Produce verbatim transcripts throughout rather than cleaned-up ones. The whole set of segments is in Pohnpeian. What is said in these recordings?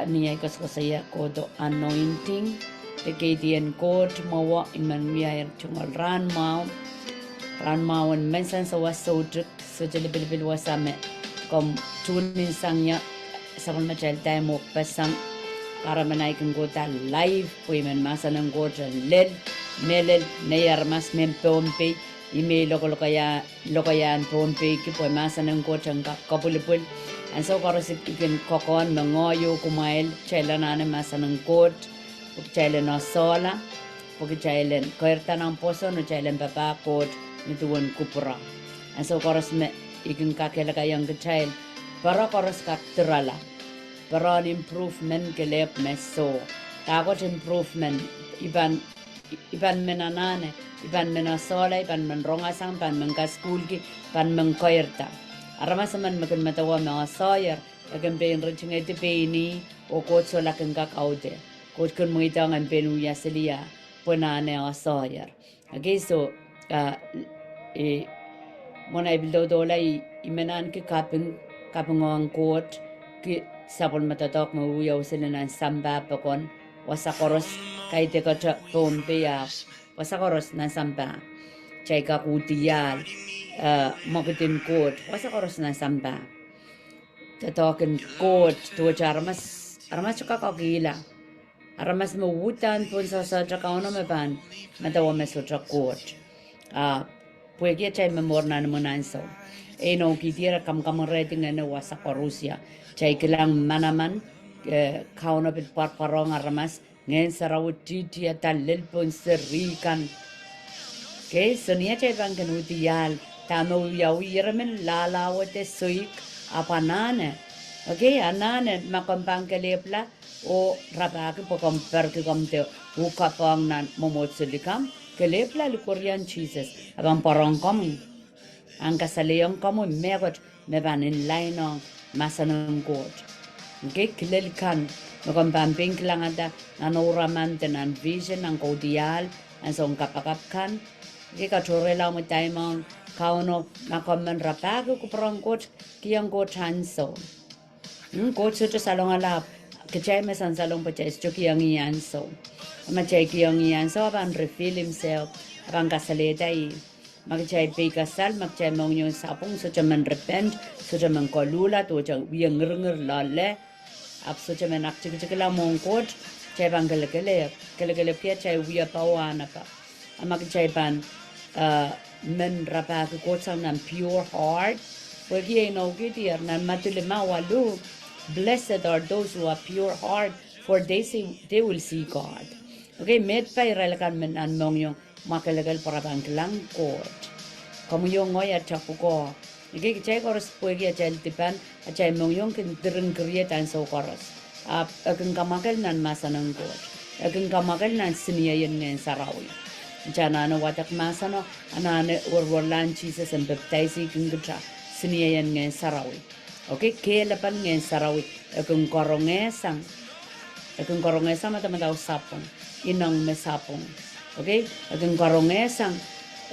ni ahi koasokoasoia kohdo anointing. De keidien Koht mwowe I men wiahier tungoal rahn mwahu, rahn mwahu en menseng sawas soutuk, sohte lipilipil wasa me komw tune in sang ie, sapwellimatail time oh pwehsang. Kahrepen ahi kin kohda live pwe I men mahsen en Koht en lel, mehlel nei aramas mehn Pohnpei, I men lokolokaia, lokaiahn Pohnpei ki pwe mahsen en Koht en kak kapwilipwil. Ansou koaros I kin kokohn me ngehi oh kumwail kitail anahne mahsen en Koht, pwe kitail en esehla, pwe kitail en keirda nan pwoson oh kitail en papah Koht nin duwen kupwure. Ansou koaros me I kin kakehlakaiong kitail, pere koaros kak dirala, peren improvement kelehpw me soh. Dahkot improvement? I pahn, I pahn men anahne, I pahn men esehla, I pahn men rongasang, pahn men kasukuhlki, pahn men keirda. Aramas emen me kin medewe me esehier, e kin pein ritingedi peini, oh Koht solahr kin kak aude. Koht kin mweidohng en pein wia siliah pwe anahne esehier. Okei, so, ah, e, mwohn ahi pil doudoula I, I men ahneki kaping, kapingohng Koht ki sapwellime doadoahk me wiawi sili nan sampah pokon, wasa koaros, kaidehkte Pohnpei ahpw wasa koaros nan sampah. Kitail kak uhdiahl, eh, mwekidin Koht wasa koaros nan sampah. Doadoahk en Koht duwehte aramas, aramas kak okihla. Aramas me uhdahn pohnsehsehte Kauno me pahn medewe me sohte Koht. Ah, pwehki atail momour nan imwin ansou. E inoukihdier, kamwakamwahwrehdi ngehno wasa koaros. Kitail kilang manaman, eh, Kauno pil pwarpwarohng aramas, Ngehn Sarawi tihtiada lel pohn seri kan. Okei, so ni atail pahn kin uhdiahl, dahme wiawi, ire men lahlahwete soik, ahpw anahne. Okei, anahne ma komw pahn kelehpwla oh rapahki pwe komw perki komw de uhkapohng nan mwomwohdiso likamw, kelehpwla likwerian Sises, e pahn pwarohng komwi, en kasalehiong komwi mehkot me pahn in line ong mahsen en Koht. Okei, kilel kan me komw pahn pein kilangada nan ouraman de nan vision, nan kaudiahl, nan soun kapakap kan. Okei, katohrehla omwi time ong Kauno, ma komw men rapahki kupwuren Koht, kihong Koht ansou. Hmm, Koht sohte salongala ahpw kitail me sansalong pwe kitail sohte kihong ih ansou. Ma kitail kihong ih ansou, e pahn reveal himself, e pahn kasalehda ih. Ma kitail peikasal, ma kitail mohngiong sapwung, sohte men repent, sohte men koluhla, duwehte wie ngiringir loale, ahpw sohte men aktikitikla mwohn Koht, kitail pahn kelekelehpw, kelekelehpwki atail wiepe oh ahnepe. A ma kitail pahn, eh, men rapahki Koht sang nan pure heart, pwehki e inoukihdier nan Madiu lime waluh, Blessed are those who are pure heart, for they see, they will see God. Okei, meid pai irail kan me nan mohngiong mwakelekel pwe re pahn kilang Koht. Komwi oh ngehi ata pwukoa. Okei, kitail koaros pwehki atail dipan, atail mohngiong kin diren keried ansou koaros. Ahpw e kin kamwakel nan mahsen en Koht. E kin kamwakel nan sinieien Ngehn Sarawi. Kitail anahne wadek mahseno, anahne werwerlahn Sises en pepdaisihkin kitail, sinieien Ngehn Sarawi. Okei, kehlapen Ngehn Sarawi, e kin karongehsang, e kin karongehsang madamadau sapwung, ineng me sapwung. Okei, e kin karongehsang,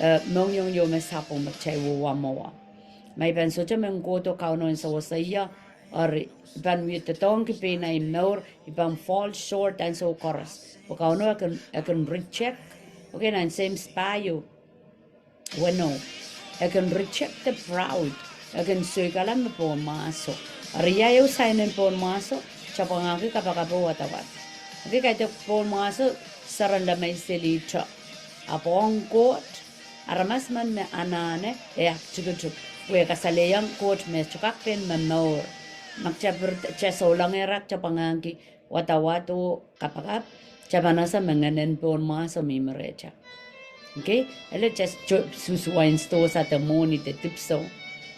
eh, mohngiong ieu me sapwung me kitail wia mwowe. Ma I pahn sohte men kohdo Kauno en sewese ie, eri I pahn wie doadoahngki pein ahi mour, I pahn fall short ansou koaros. Pwe Kauno e kin, e kin reject. Okei, nan Seims pahieu weneu. E kin reject the proud. E kin soikala me pohnmwahso. Eri ia ehu sign en pohnmwahso? Tapwangahki kapakap oh wadawad. Okei, kaidehk pohnmwahso seren lamail selihte. Ahpw ong Koht, aramas men me anahne e aktikitik, pwe e kasalehiong Koht me e sohte kak pein momour. Ma kitail pir, kitail soulengehr, tapwangahki wadawad oh kapakap, kitail pahn ese me ngehnen pohnmwahso mihmi rehtail. Okei, ele kitail sohte susuwain sidohsa de mwohni de dipwisou.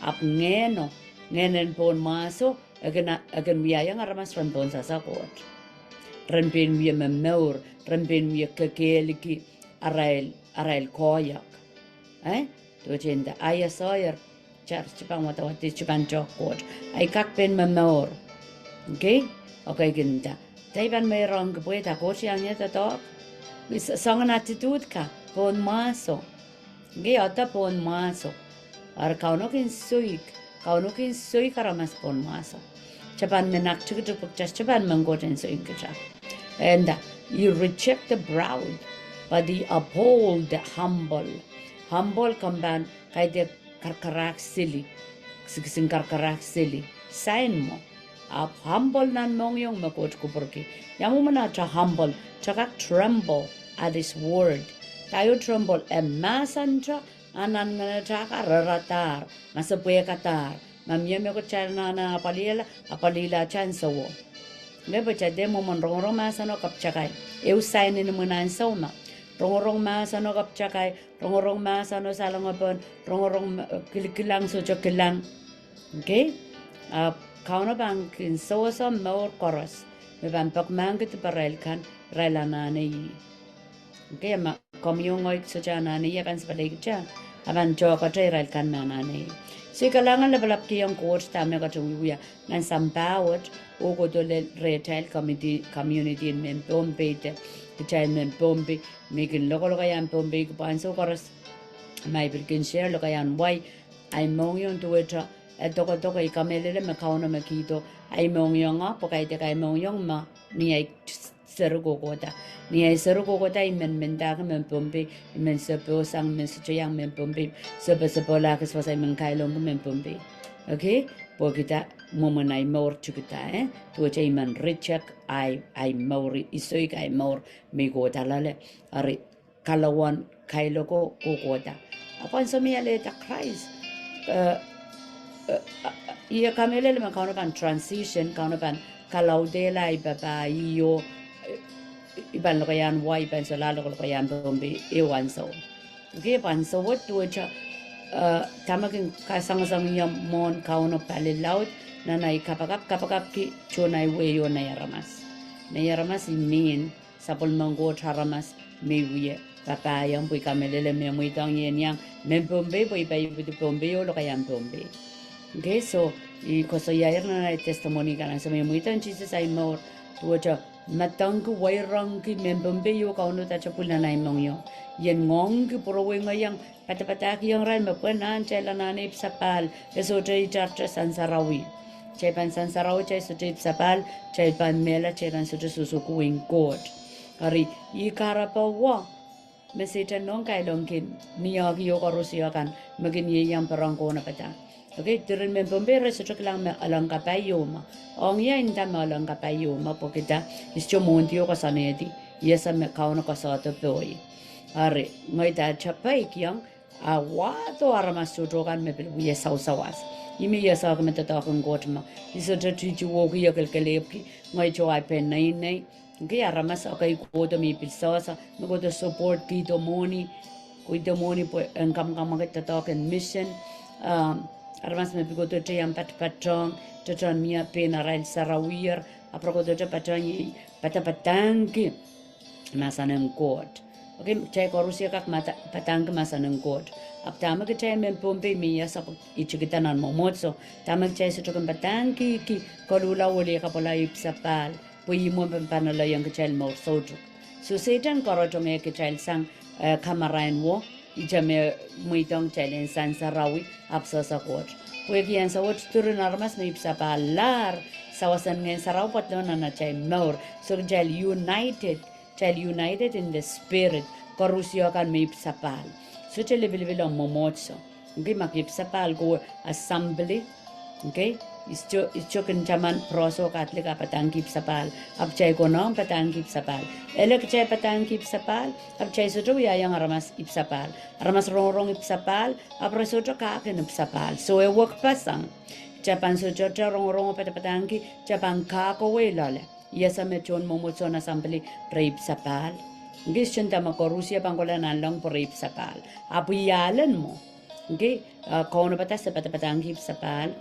Ahpw ngehno, ngehnen pohnmwahso, e kin, e kin wiahiong aramas ren pohnsehse Koht, ren pein wie momour, ren pein wie kekehlki arail, arail koahiek. Eh? Duwehte nda, ahi esehier, kitail sohte pahn wadawad, sohte pahn tehk Koht. Ahi kak pein momour. Okei? Okei, kin nda, kitail pahn meirongki pwe dah Koht iang ie doadoahk? Soangen attitude ka, pohnmwahso. Okei, ede pohnmwahso. Eri Kauno kin soik, Kauno kin soik aramas pohnmwahso. Kitail pahn men aktikitik pwe kitail sohte pahn men Koht en soik kitail. And uh, he reject the proud, but he uphold the humble. Humble kompohn kaidehk karkarahk sili, kisin karkarahk sili, sain mwo. Ahpw humble nan mohngiong me Koht kupwurki. Ia mwomwen ata humble? Kitail kak tremble at his word. Daio tremble? E mahsanta, a nan ngenetail ka reradahr, ma se pwehkadahr, ma mie mehkot kitail anahne apwalihla, apwalihla atail nsewo. Nge pwe kitail dehr mwomwen rongorong mahseno kapwatakai. Ehu sain en imwin ansou me rongorong mahseno kapwatakai, rongorong mahseno salengepon, rongorong me, eh, kilikilang sohte kilang. Okay? Ahpw Kauno pahn kin sewese mour koaros me pahn pekimahkki diparail kan, irail anahne ih. Okay, ma komwi oh ngehi sohte anahne ih, a pahn sipalei kitail, a pahn tohkete irail kan me anahne ih. So I kalahngan lapalapki ong Koht dahme e ketin wiewia nan sampah wet, oh kohdo lel rehtail community, community en mehn Pohnpei de kitail mehn Pohnpei, me kin lokolokaiahn Pohnpei ki pwe ansou koaros ma I pil kin share lokaiahn wai ahi mohngiong duwehte, e dokedoke, I kamehlele me Kauno me kihdo ahi mohngiong, pwe kaidehk ahi mohngiong me ni ahi seri kohkohda. Ni ahi seri kohkohda I men mendahki mehn Pohnpei, I men sohpohsang, I men sohte iang mehn Pohnpei, sohpesohpehlahki wasa, I men kailongki mehn Pohnpei. Okay? Pwehki dah? Mwomwen ahi mour tikida, eh? Duwehte I men reject ahi, ahi mour, I soik ahi mour me I kohda loale. Eri kalohwen kailoko kohkohda. Ahpw ansou me I alehda Krais, eh, eh, I kamehlele me Kauno pahn transition, Kauno pahn kalaudehla ahi papah ih oh, eh, I pahn lokaiahn wai, I pahn solahr lokolokaiahn Pohnpei ehu ansou. Okay, pwe ansou wet duwehte, eh, dahme kin kasangasang ie mwohn Kauno pali laud, nan ahi kapakap, kapakapki tohn ahi wehio nei aramas. Nei aramas I mean sapwellimen Koht aramas me I wie papah ong, pwe I kamehlele me mweidohng I en iang mehn Pohnpei pwe I pahn ipwidi Pohnpei oh lokaiahn Pohnpei. Okay, so I koasoiahier nan ahi testimony kan ansou me I mweidohng Sises ahi mour, duwehte I madangki, wairongki mehn Pohnpei oh kaunodahte pwil nan ahi mohngiong. I en ngoangki pwurowehngehiong, padapadahkihong irail me pwe nan atail anahne ipwisapahl, e sohte itarte sansarawi. Kitail pahn sansarawi, kitail sohte ipwisapahl, kitail pahn mehla, kitail pahn sohte sohsohki wehin Koht. Eri, ih kahrepe wo me Sehdan nohn kailongkin ni ahi oh koarosie kan me kin ieiang peren kaunopada. Okay, diren mehn Pohnpei re sohte kilang me alohng kapai ieu me. Ong ia nda me alohng kapai ieu me, pwehki dah? I sohte mwohndi oh koasoanehdi. I ese me Kauno koasoande pohi. Eri, ngehi dahte peikiong, a wahdo aramas tohto kan me pil wie sawasawas. Ih me I esehki me doadoahk en Koht me I sohte titiwouki oh kelekelehpwki, ngehi toh ahi peneinei. Okay, aramas ekei kohdo me I pil sehse, me kohdo support, kihdo mwohni, kihdo mwohni pwe en kamwakamwakid doadoahk en mission. Um, aramas me pil kohdo iang patpatohng, tohtohn mie pein arail sarawir, ahpw re kohdo patpatohng, padapadahngki mahsen en Koht. Okay, kitail koarosie kak mada-, padahngki mahsen en Koht. Ahpw dahme kitail mehn Pohnpei me I ese pwe I tikida nan mwomwohdiso, dahme kitail sohte kin padahngkihki koluhla oh lih kapwala ipwisapahl, pwe ih mwomwen pahn pahn alehiong kitail mour soutuk. So Sehdan koarotongehr kitail sang, eh, kamarain wo, ihte me mweidohng kitail en sansarawi ahpw sehse Koht. Pwehki ansou wet diren aramas me ipwisapahllahr, sawas en Ngehn Sarawi pwadolong nan atail mour. So kitail united, kitail united in the spirit, koarosie kan me ipwisapahl. Sohte lipilipil ong mwomwohdiso. Okay, ma ke ipwisapahl ko assembly. Okay, I sohte, I sohte kin taman Pros oh Catholic a padahngki ipwisapahl, ahpw kitail konehng padahngki ipwisapahl. Ele kitail padahngki ipwisapahl, ahpw kitail sohte wiahiong aramas ipwisapahl. Aramas rongorong ipwisapahl, ahpw re sohte kak en ipwisapahl. So e wekpeseng. Kitail pahn sohte rongorong oh padapadahngki, kitail pahn kak oh wehi loale. I ese me tohn mwomwohdiso, assembly, re ipwisapahl. Okay, I sohte nda me koarosie pahn kohla nanleng pwe re ipwisapahl. Ahpw I alen mwo. Okay, eh, kaunopada se padapadahngki ipwisapahl.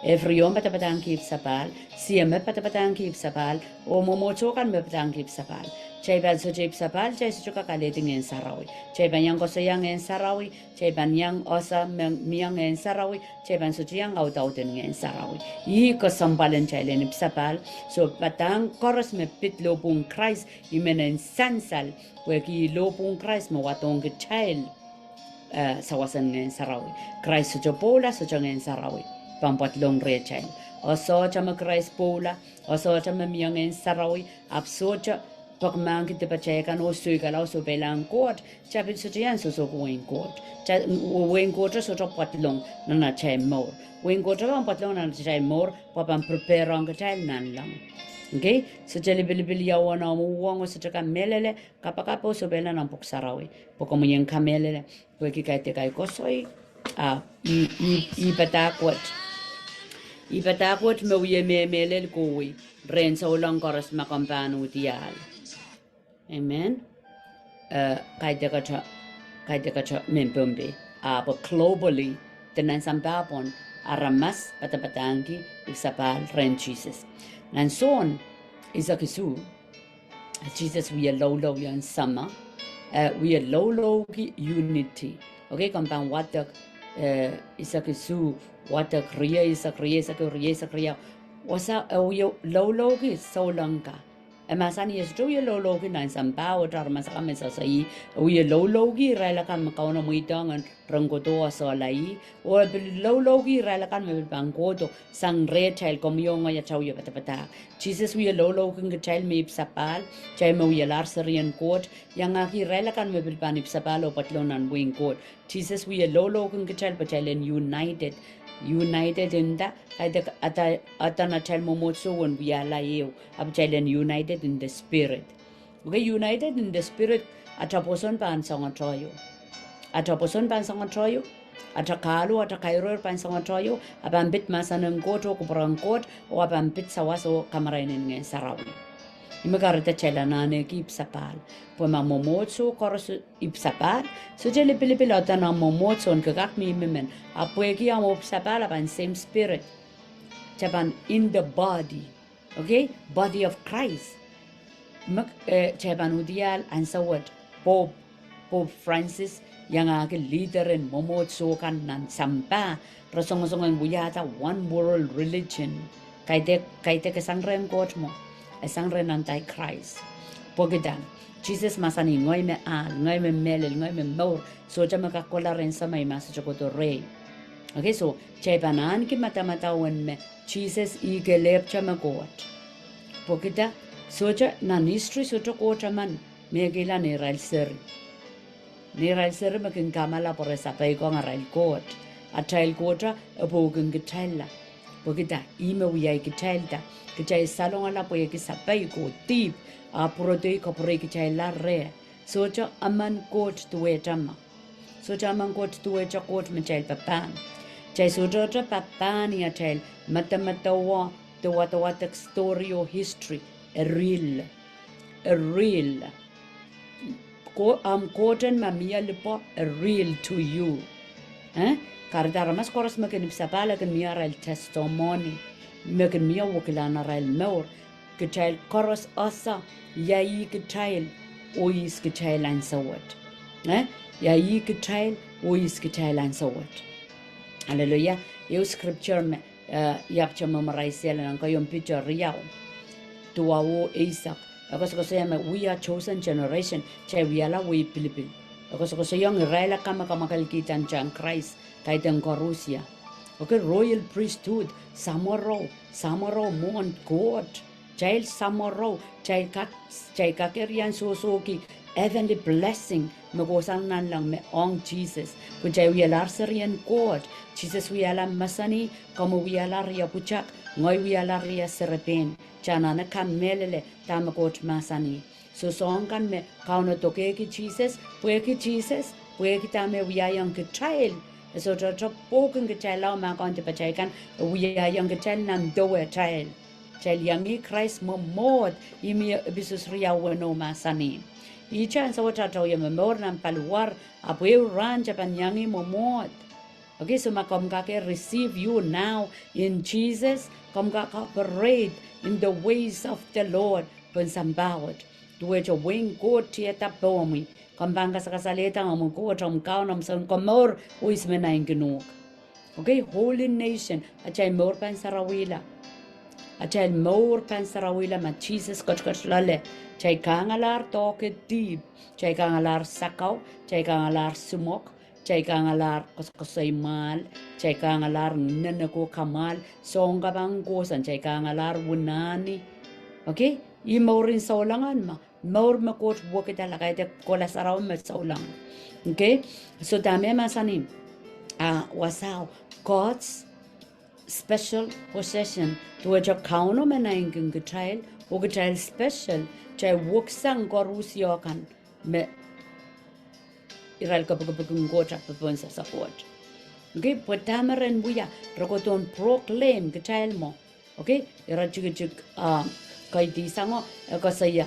Every home padapadahngki ipwisapahl. Sie me padapadahngki ipwisapahl. Oh mwomwohdiso kan me padahngki ipwisapahl. Kitail pahn sohte ipwisapahl, kitail sohte kak alehdi Ngehn Sarawi. Kitail pahn iang koasoia Ngehn Sarawi, kitail pahn iang ese me mie Ngehn Sarawi, kitail pahn sohte iang audaud en Ngehn Sarawi. Ih kesempwal en kitail en ipwisapahl. So padahk koaros me pid lohpwuhn Krais, I men en sansal, pwehki lohpwuhn Krais me wadohng kitail, eh, sawas en Ngehn Sarawi. Krais sohte pwoula, sohte Ngehn Sarawi pahn pwadolong rehtail. Oh sohte me Krais pwoula, oh sohte me mie Ngehn Sarawi, ahpw sohte pekimahkki dipatail kan oh soikala oh sohpeilahng Koht, kitail pil sohte iang sohsohki wehin Koht. Wehin Koht sohte pwadlong nan atail mour. Wehin Koht pahn pwadlong nan atail mour pwe pahn prepare ong kitail nanleng. Okay? Sohte lipilipil ia uwen omw uhwong oh sohte kamehlele, kapakap oh sohpeila nan Pwuhk Sarawi. Pwe komw iang kamehlele, pwehki kaidehk ahi koasoi, ah, I, I, I padahk wet. I padahk wet me wie mehlel kohwei rehn souleng koaros ma komw pahn uhdiahl. Amen. Eh, kaidehkte, kaidehkte mehn Pohnpei, ahpw globally, de nan sampah pwon, aramas padapadahngki ipwsapahl rehn Sises. Nan Sohn eisek isuh, Sises wie loulou ien sama, eh, wie loulouki unity. Okay, komw pahn wadek, eh, eisek isuh, wadek riei, eisek riei, eisek riei, eisek riau. Wasa, eh, wie loulouki souleng ka. E mahsanih e sohte wie loulouki nan sampah, oh aramas akan me sehse ih, e wie loulouki irail akan me Kauno mweidohng en rongodo oh solahr ih, oh e pil loulouki irail akan me pil pahn kohdo sang rehtail, komwi oh ngehi atail wie padapadahk. Sises wie loulouki kitail me ipwsapahl, kitail me wialahr serien Koht, iangahki irail akan me pil pahn ipwsapahl oh pwadlong nan wehin Koht. Sises wie loulouki kitail pwe kitail en united. United in the, kaidehk, ata, ata nan atail mwomwohdiso en wiahla ehu, ahpw kitail en united in the spirit. Okay, united in the spirit, ata pwoson pahn songotoi. Ata pwoson pahn songotoi, ata kahluwa, ata kairoir pahn songotoi, a pahn pid mahsen en Koht oh kupwuren Koht, oh a pahn pid sawas oh kamarain en Ngehn Sarawi. Ih me kahrehda kitail anahneki ipwsapahl. Pwe ma mwomwohdiso koaros ipwsapahl, sohte lipilipil ata nan mwomwohdiso en kak mihmi men. Ahpw pwehki omw ipwsapahl a pahn same spirit. Kitail pahn in the body. Okay? Body of Christ. Me, eh, kitail pahn uhdiahl ansou wet Pope, Pope Francis, iangahki leader en mwomwohdiso kan nan sampah, re songosong en wiahda one world religion. Kaidehk, kaidehk e sang rehn Koht mwo, e sang rehn antichrist. Pwehki dah? Sises mahsanih, ngehi me ahl, ngehi me mehlel, ngehi me mour, sohte me kak kohla rehn Samei ma sohte kohdo rehi. Okay, so, kitail pahn ahneki madamadau en me Sises ih kelehpwte me Koht. Pwehki dah? Sohte nan history sohte Koht emen me ekihla neirail seri. Neirail seri me kin kamala pwe re sapeikiong arail Koht. Atail Koht e pwoukin kitailla. Pwehki dah? Ih me wiahla kitailda. Kitail salongala pwehki sapei ko dihp, a pwurodo kapwurei kitailla reh. Sohte emen Koht duwehte me Sohte emen Koht duwehte Koht me kitail papah. Kitail sohte papah ni atail madamadau de wadawadek story oh history. E real. E real. Ko, omw Koht en ma mie lipwo, e real to you. Eh? Kahrehda aramas koaros me kin ipwsapahl e kin mie arail testimony. Me kin mie wekilahn arail mour. Kitail koaros ese ia ih kitail oh ihs kitail ansou wet. Eh? Ia ih kitail oh ihs kitail ansou wet. Hallelujah. Ehu scripture me, eh, I ahpwte memorize-ehla nan keieun Piter riau, duwau oh eisek. E koasokoasoia me we are chosen generation, kitail wiahla wehi pilipil. E koasokoasoiong irail akan me kamwakelkihda ntahn Krais, kaidehn koarusie. Okay, royal priesthood, samworo, samworo mwohn Koht. Kitail samworo, kitail kak, kitail kak eri en sohsohki heavenly blessing me kohsang nanleng me ong Sises. Pwe kitail wialahr serien Koht. Sises wiahla mahsanih, komw wiahla rie pwutak, ngehi wiahla rie serepein. Kitail anahne kamehlele dahme Koht mahsanih. Soh soahng kan me Kauno dokehki Sises, pwehki Sises, pwehki dahme wiahiong kitail. E sohte pwoukin kitail lao mahkohng dipatail kan, e wiahiong kitail nan dewehtail. Kitail iang Krais mwomwohd, ih me Episos riau weneu mahsanih. Ihte ansou wet atail wie momour nan paliwar, ahpw ehu rahn kitail pahn iang mwomwohd. Okay, so ma komw kak receive you now in Jesus, komw kak operate in the ways of the Lord pohn sampah wet. Duwehte wehin Koht tiada pohmwi. Komw pahn kasakasalehda omw Koht, omw Kaun, omw Sounkomour, oh ihs me naineki uhk. Okay, holy nation, atail mour pahn sarawihla. Atail mour pahn sarawihla ma Sises ketiket loale. Kitail kangalahr doahke dihp, kitail kangalahr sakau, kitail kangalahr simwok, Kitail kangalahr koasoakoasoi mwahl, kitail kangalahr nene ko kamwahl, soang kaping ko sang, kitail kangalahr wunahni. Okay? Ih mourin souleng en me, mour me Koht wekidala, kaidehn kohla sarawi me souleng. Okay? So dahme mahsanih, ah, wasao, God's special possession. Duwehte Kauno me naineki kitail, oh kitail special, kitail weksang koaros kan me irail kepikipikihng Koht, ah, pohn sasa Koht. Okay, pwe dahme ren wia, re kohdohn proclaim kitail mwo. Okay, ire tikitik, ah, kaidehn sang o, e koasoia,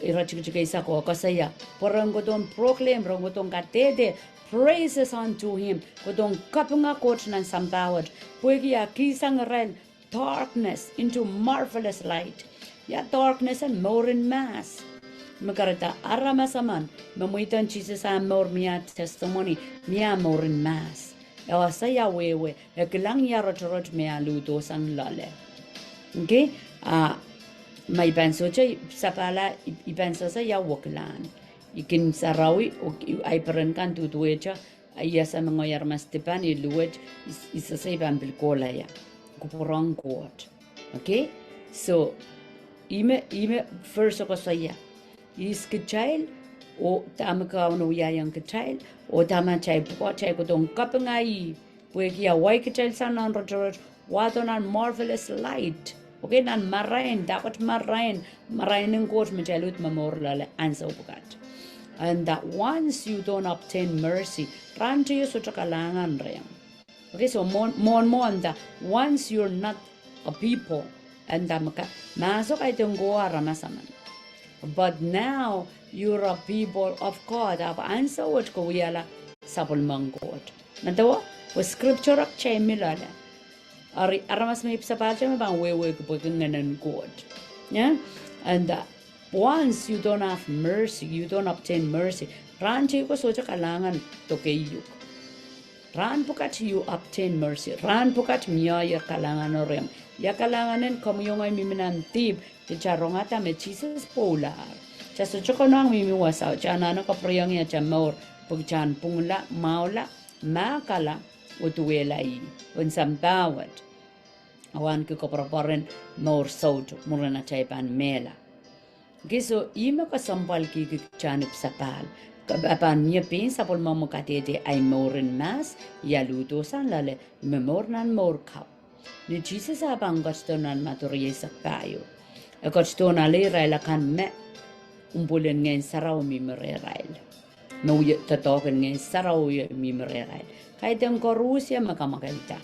ire tikitik eisek o, e koasoia, pwe ren kohdohn proclaim, ren kohdohn kadehde, praises unto him, kohdohn kapinga Koht nan sampah wet, pwehki e kihsang irail darkness into marvelous light. Ia darkness en? Mourin mahs. Me kahrehda aramas emen me mweidohng Sises ah mour, mie ah testimony, mie ah mourin mahs. E ese ia wehwe, e kilang ia rotorot me e luhdo sang loale. Okay? Ah, ma I pahn sohte ipwisapahla, I, I pahn sehse ia wekilahn. I kin sarawi, oh, I, ahi peren kan duduwehte, I ese me ngehi aramas dipan, I luwet, I, I sehse I pahn pil kohla ia. Kupwuren Koht. Okay? So, ihme, ihme verse koasoia. Ihs kitail, oh dahme Kauno wiahiong kitail, oh dahme atail pwukoa, kitail kohdohn kapinga ih, pwehki e wai kitail sang nan rotorot, wahdo nan marvelous light. Okay, nan marain, dahkot marain, marain en Koht me kitail uhd momour loale ansou pwukat. And that once you don't obtain mercy, rahn teio sohte kalahngan rehmw. Okay, so mwohn, mwohn, mwohn da, once you're not a people, and da me ka, mahso kaidehn kowe aramas emen. But now you're a people of God, ahpw ansou wet ke wiahla sapwellimen Koht. Medewe, pwe scripture kitail mi loale. Eri aramas me ipwisapahl kitail me pahn wehwehki pwehki Ngehnen Koht. Yeah? And, uh, once you don't have mercy, you don't obtain mercy. Rahn teiko sohte kalahngan doke iuk. Rahn pwukat you obtain mercy. Rahn pwukat mie kalahngan rehmw. Ia kalahngan en? Komwi oh ngehi mihmi nan dihp, kitail rongada me Sises pwoulahr. Kitail sohte konehng mihmi wasao, kitail anahne kapwuriong atail mour, pwe kitail en pwungla, mwahula, mahkala, oh duwehla ih pohn sampah wet, oh ahneki koapworopwor en mour soutuk mwurin atail pahn mehla. Okay, so ihme kesempwal kihki kitail en ipwisapahl. Ke, e pahn mie pein sapwellime me kadehde ahi mourin mahs, ia luhdo sang loale, ih me mour nan mour kau. Ni Sises ah pahn ketido nan Madiu rieisek pahieu, e ketido ale irail akan me umpwul en Ngehn Sarawi mihmi rehrail, me wie doadoahk en Ngehn Sarawi mihmi rehrail. Kaidehn koaros me kamwakelda.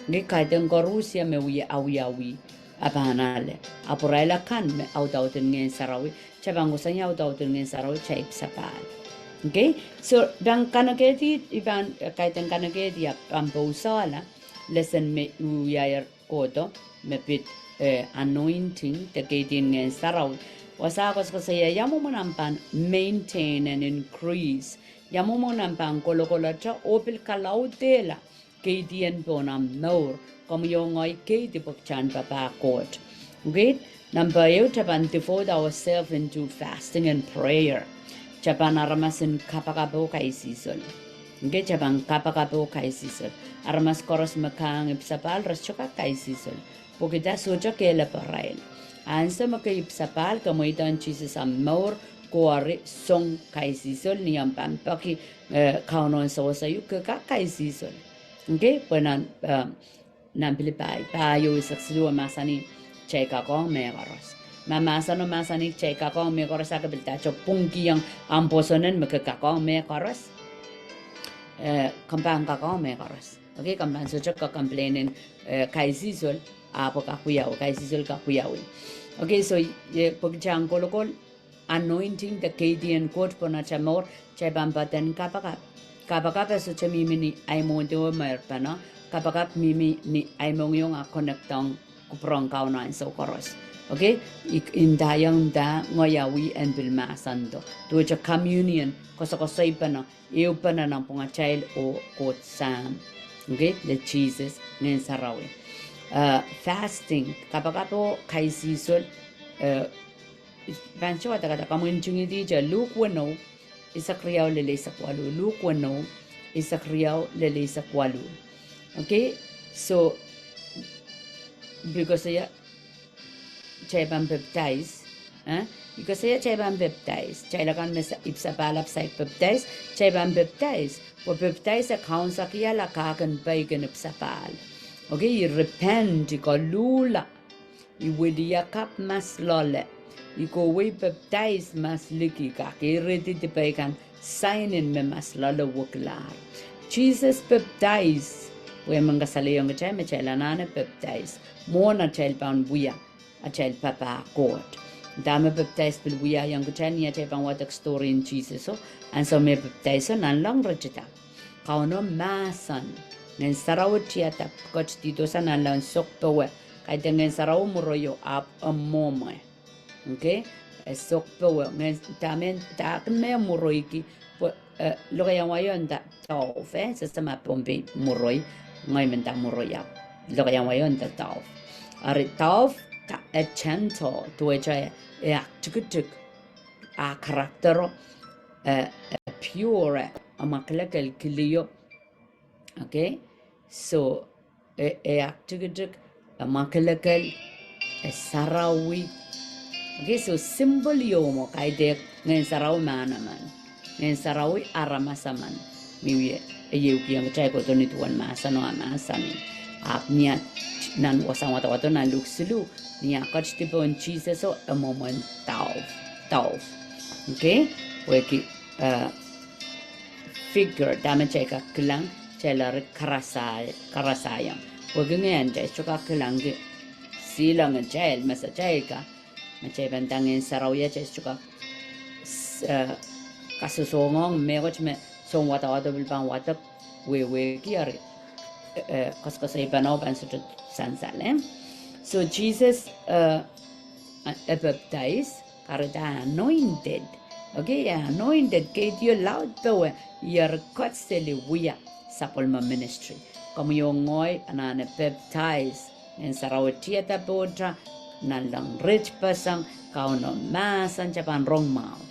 Nge kaidehn koaros me wie awiawi, e pahn ale. Ahpw irail akan me audaud en Ngehn Sarawi, kitail pahn kohsang audaud en Ngehn Sarawi, kitail ipwisapahl. Okay? So, pahn kanekehdi, I pahn, eh, kaidehn kanekehdi, I pahn pousehla lesen me I wiahier kohdo, me pid, eh, anointing de keidin Ngehn Sarawi. Wasa koasokoasoia ia mwomwen ahmw pahn maintain and increase. Ia mwomwen ahmw pahn kolokolete oh pil kalaudehla keidien pohn ahmw mour. Komwi oh ngehi keidi pwe kitail en papah Koht. Okay? Number ehu, kitail pahn devote ourselves into fasting and prayer. Kitail pahn aramas en kapakap oh kaisihsol. Okay, kitail pahn kapakap oh kaisihsol. Aramas koaros me kahng ipwisapahl re sohte kak kaisihsol, pwehki da? Sohte kehlail pwe irail. Ansou me ke ipwisapahl, ke mweidohng Sises ahmw mour, ke eri song kaisihsol, ni omw pahn peki, eh, Kauno en sewese uhk, ke kak kaisihsol. Okay, pwe nan, eh, nan Pilipai pahieu eisek siluh e mahsanih, kitail kak ong mehkoaros. Ma mahseno mahsanih kitail kak ong mehkoaros, a ke pil dahte pwungkihong ahmw pwoson en me ke kak ong mehkoaros? Eh, komw pahn kak ong mehkoaros. Okay, komw pahn sohte kak complain en, eh, kaisihsol, ahpw kak wiawi, kaisihsol kak wiawi. Okay, so, eh, pwe kitail en kolokol anointing de keidien Koht pohn atail mour, kitail pahn poaden kapakap. Kapakap e sohte mihmi ni ahi mwohndewe meirpene, kapakap mihmi ni ahi mohngiong a connect ong kupwuren Kauno ansou koaros. Okay? I, I ndaiong da ngehi awi en pil mahsendo. Duwehte communion, koasokoasoipene, ehupene nanpwungatail oh Koht Sahm. Okay? De Sises, Ngehn Sarawi. Uh, fasting, kapakap oh kaisihsol, uh, pahn sohte wadek, wadek, komw ntingihdi te Luk weneu, eisek riau lel eisek waluh, Luk weneu, eisek riau lel eisek waluh. Okay, so, because ia, kitail pahn pepdais, eh? Because ia kitail pahn pepdais. Kitail akan me sa-, ipwsapahl ahpw saik pepdais, kitail pahn pepdais. Pwe pepdais e kaunsekala kahkin peiken ipwsapahl. Okay, i repent, i koluhla, i wiliakapw mahs loale, i kohwei pepdais mahs liki, kak eirehdi dipei kan sainen me mahs loale wekilahr. Jesus pepdais, pwe e men kasalehiong kitail me kitail anahne pepdais mwohn atail pahn wia atail papah Koht. Dahme pepdais pil wiahiong kitail ni atail pahn wadek stori en Sises o, ansou me pepdaiso nanleng ritida. Kauno mahsen, Ngehn Sarawi tiada, ketidihdohsa nanleng sokpewe, kaidehn Ngehn Sarawi mwuroio ahpw e mwomwe. Okay? E sokpewe, ngehn, dahme, dahkin me mwuroiki, pwe, eh, lokaiahn wai o nda dove, eh, sehse ma Pohnpei mwuroi, ngehi men nda mwuroi ahpw lokaiahn wai o nda dove. Ari dove, da-, e gentle, duwehte e aktikitik, a character o, eh, e pure, e mwakelekel kilio. Okay? So, e, e aktikitik, e mwakelekel, e sarawi. Okay, so symbol ieu mwo kaidehk Ngehn Sarawi mahn emen. Ngehn Sarawi aramas emen. Me wie, e ieu kihong kitail kohdo ni duwen mahsen o a mahsanih. Ahpw ni ah, nan wasahn wadawado nan Luk siluh, ni ah ketidi pohn Sises o e mwomwen dove, dove. Okay? Pwehki, eh, figure, dahme kitail kak kilang, kitail eri karasai-, karasaiong. Pwehki ngehn, kitail sohte kak kilangki, silangen kitail, me se kitail ka, me kitail pahn nda Ngehn Sarawi ia kitail sohte kak, s-, eh, kasohsohng mehkot me soun wadawado pil pahn wadek wehwehki eri, eh, eh, koasoakoasoi pahn o pahn sohte sansal, eh. So Sises, eh, e pepdais, kahrehda anointed. Okay, e anointed, keidio laud powe, ih eri ket seli wia sapwellime ministry. Komwi oh ngehi anahne pepdais, Ngehn Sarawi tiada pohta, nanleng ritpeseng, Kauno mahsen, kitail pahn rong mwahu.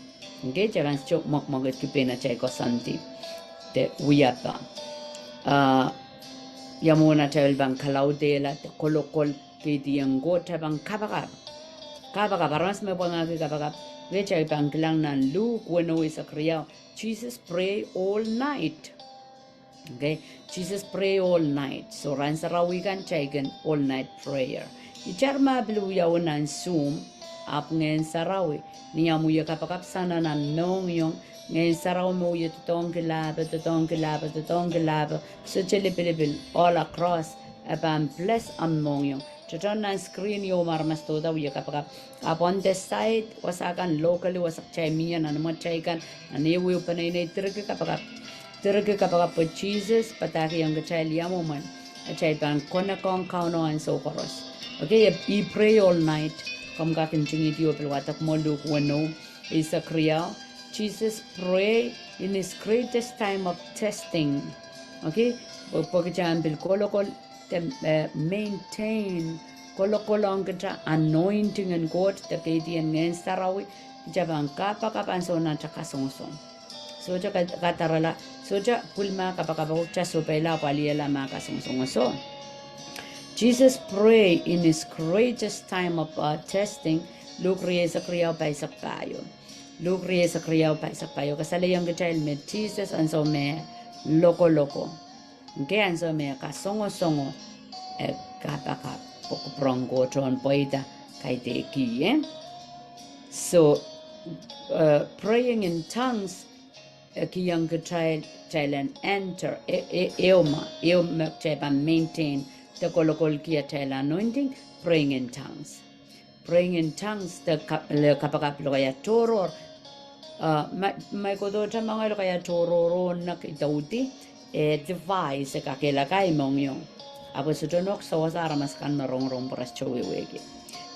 Okay, kitail pahn sohte mwekmwekidki pein atail koasoandi de wiepe. Ah, ia mwomwen atail pahn kalaudehla de kolokol keidien Koht, kitail pahn kapakap. Kapakap, aramas me pwangahki kapakap. Kitail pahn kilang nan Luk weneu eisek riau, Jesus pray all night. Okay, Jesus pray all night. So rahn sarawi kan kitail kin all night prayer. Itar ma pil wiawi nan Zoom, ahpw Ngehn Sarawi, ni omw wie kapakap sang nan omw mohngiong, Ngehn Sarawi me wie doadoahngki lahpo, doadoahngki lahpo, doadoahngki lahpo, sohte lipilipil, all across, e pahn bless omw mohngiong. Tohtohn nan screen ieu me aramas dohda wie kapakap. Ahpw on the side, wasa kan locally, wasa kitail mie nan imwatail kan, nan ehuehu peneinei, direki kapakap. Direki kapakap pwe Jesus padahkihong kitail ia mwomwen atail pahn connect ong Kauno ansou koaros. Okay, e, he pray all night. Komw kak ntingihdi oh pil wadek mwo Luk weneu eisek riau. Jesus pray in his greatest time of testing. Okay, pwe, pwe kitail en pil kolokol de, eh, maintain, kolokol ong kitail anointing en Koht de keidien Ngehn Sarawi, kitail pahn kapakap ansou nan atail kasongosong. Sohte ka-, kadarala, sohte pwil ma kapakap, kitail sohpeila pwaliela ma kasongosong. So, Jesus pray in his greatest time of, uh, testing, Luk rieisek riau pahisek pahieu. Luk rieisek riau pahisek pahieu kasalehiong kitail me Jesus ansou me lokoloko, okay, ansou me kasongosongo, e kapakap pwe kupwur en Koht en pweida kaidehk ie. So, uh, praying in tongues, e kihong kitail, kitail en enter, e, e, ehu me, ehu me kitail pahn maintain de kolokolki atail anointing, praying in tongues. Praying in tongues de ka-, le kapakap lokaia tohrohr. Uh, ma, ma i kohdohte moange lokaia tohrohr o nek idawdi, e edify, e kakehlaka mohngiong. Ahpw e sohte nohk sewese aramas akan me rongorong pwuras tohwehwehki.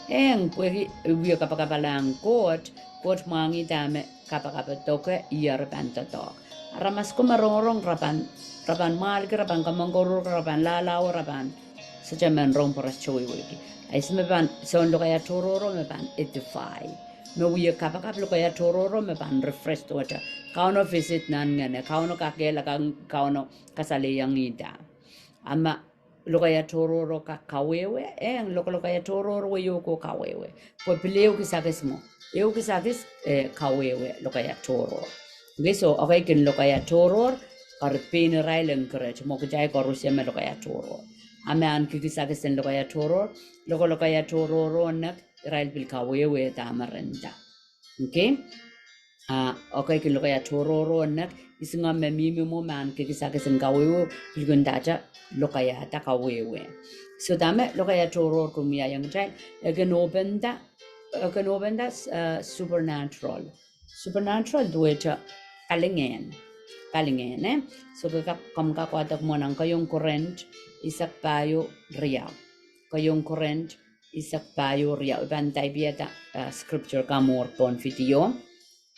Eng, pwehki wie kapakapalahng Koht, Koht mwahngih dahme kapakap doke, ih eri pahn doadoahk. Aramas ko me rongorong, re pahn, re pahn mwahlki, re pahn kamangkouruhrki, re pahn lahlahwe, re pahn sohte men rong pwuras tohwehwehki. A ihs me pahn, soun lokaia tohrohr o me pahn edify. me wie kapakap lokaia tohrohro me pahn refresh duwehte Kauno visit nan ngehne, Kauno kakehlaka, Kauno kasalehiong ih da. A ma lokaia tohrohro kak kawehwe, e, lokaia tohrohro wehio ko kawehwe. Pwe pil ehu kisakis mwo. Ehu kisakis, e, kawehwe lokaia tohrohr. Okay, so, okay, kin lokaia tohrohr, kari pein irail en kerehte, mwo kitail koaros me lokaia tohrohr. A ma ahn kikisakis en lokaia tohrohr, loko lokaia tohrohro nek, irail pil kawehwehda me renda. Okay? A, okay, kin lokaia tohrohro nek, isingomw me mihmi mwo me ahn kikisakis en kawehwe, pil kin dahte lokaiada kawehwe. So dahme lokaia tohrohr kin wiahiong kitail, e kin open da, e kin open da, e, supernatural. Supernatural duwehte palingehn, palingehn, e. So ke kak, komw kak wadek mwo nan Keieun Korint, eisek pahieu riau. Keieun Korint, eisek pahieu riau. I pahn daipiada, e, scripture ka mwuhr pohn video.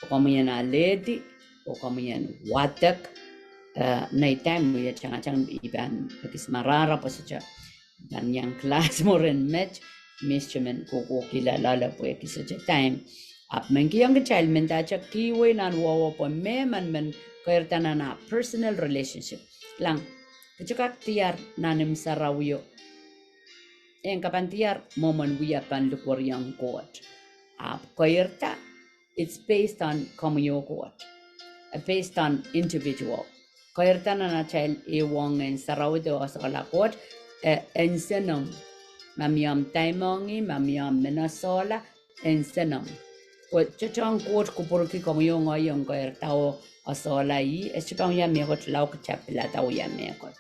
Oh komwi en alehdi, oh komwi en wadek, e, nei time wie tangatang I pahn ekis marahra pwe sohte I pahn iang class mwurin met, mie sohte men kohkohkihla loale pwehki sohte time. Ahpw men kihong kitail mendahte kihwei nan wehwe pwe mehmen men keirda nan ah personal relationship. Kilang, ke sohte kak diar nan imw sarawio. En ke pahn diar mwomwen wia pahn likweriong Koht. Ahpw keirda, it's based on komwi oh Koht. E, based on individual. Keirda nan atail ehuong Ngehn Sarawi de oh sokala Koht, e, e nsenomw. Ma mie omw daimohng ih, ma mie omw men esehla, e nsenomw. Pwe tohtohn Koht kupwurki komwi oh ngehi ong keirda oh esehla ih, e sohte pahn wia mehkot lao kitail pilada wia mehkot.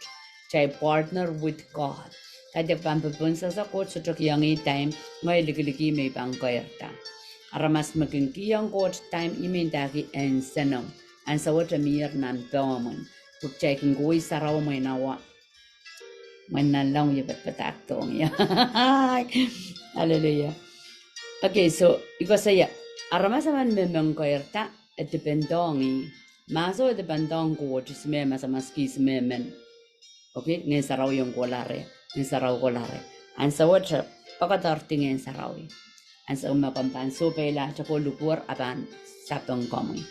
Kitail partner with God. Kaidehk pahn popohn sasa Koht sohte kihong ih time, ngehi likilikih me I pahn keirda. Aramas me kin kihong Koht time, ih me ndahki e nsenomw. Ansou wet e mier nan pehmwen. Pwe kitail kin kohwei sarawi mwein awa. Mwein nanleng wie padapadahk dohng ie. Hallelujah. Okay, so, I koasoia, aramas emen me men keirda, e dipendohng ih. Mahso e dipendohng Koht, ihs me masamas, ihs me men. Okay, Ngehn Sarawi ong kohla reh, Ngehn Sarawi kohla reh. Ansou wet, poakoadardi Ngehn Sarawi. Ansou me komw pahn sohpeilahte ko likwer, a pahn sapeng komwi.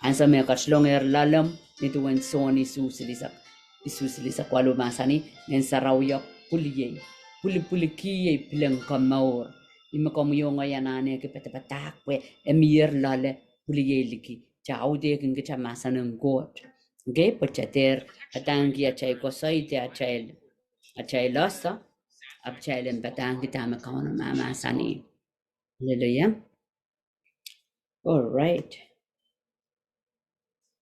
Ansou me ketilongehr loalemw, ni duwen Sohn isuh silihsek, isuh silihsek waluh mahsanih, Ngehn Sarawio pwiliei, pwilipwilikiei pilen komour. Ih me komwi oh ngehi anahneki padapadahk pwe e mier loale pwiliei liki. Kitail audehkin kitail mahsen en Koht. Okay, pwe kitail dehr padahngki atail koasoi de atail, atail oaso, ahpw kitail en padahngki dahme Kauno mahmahsanih. Hallelujah. All right.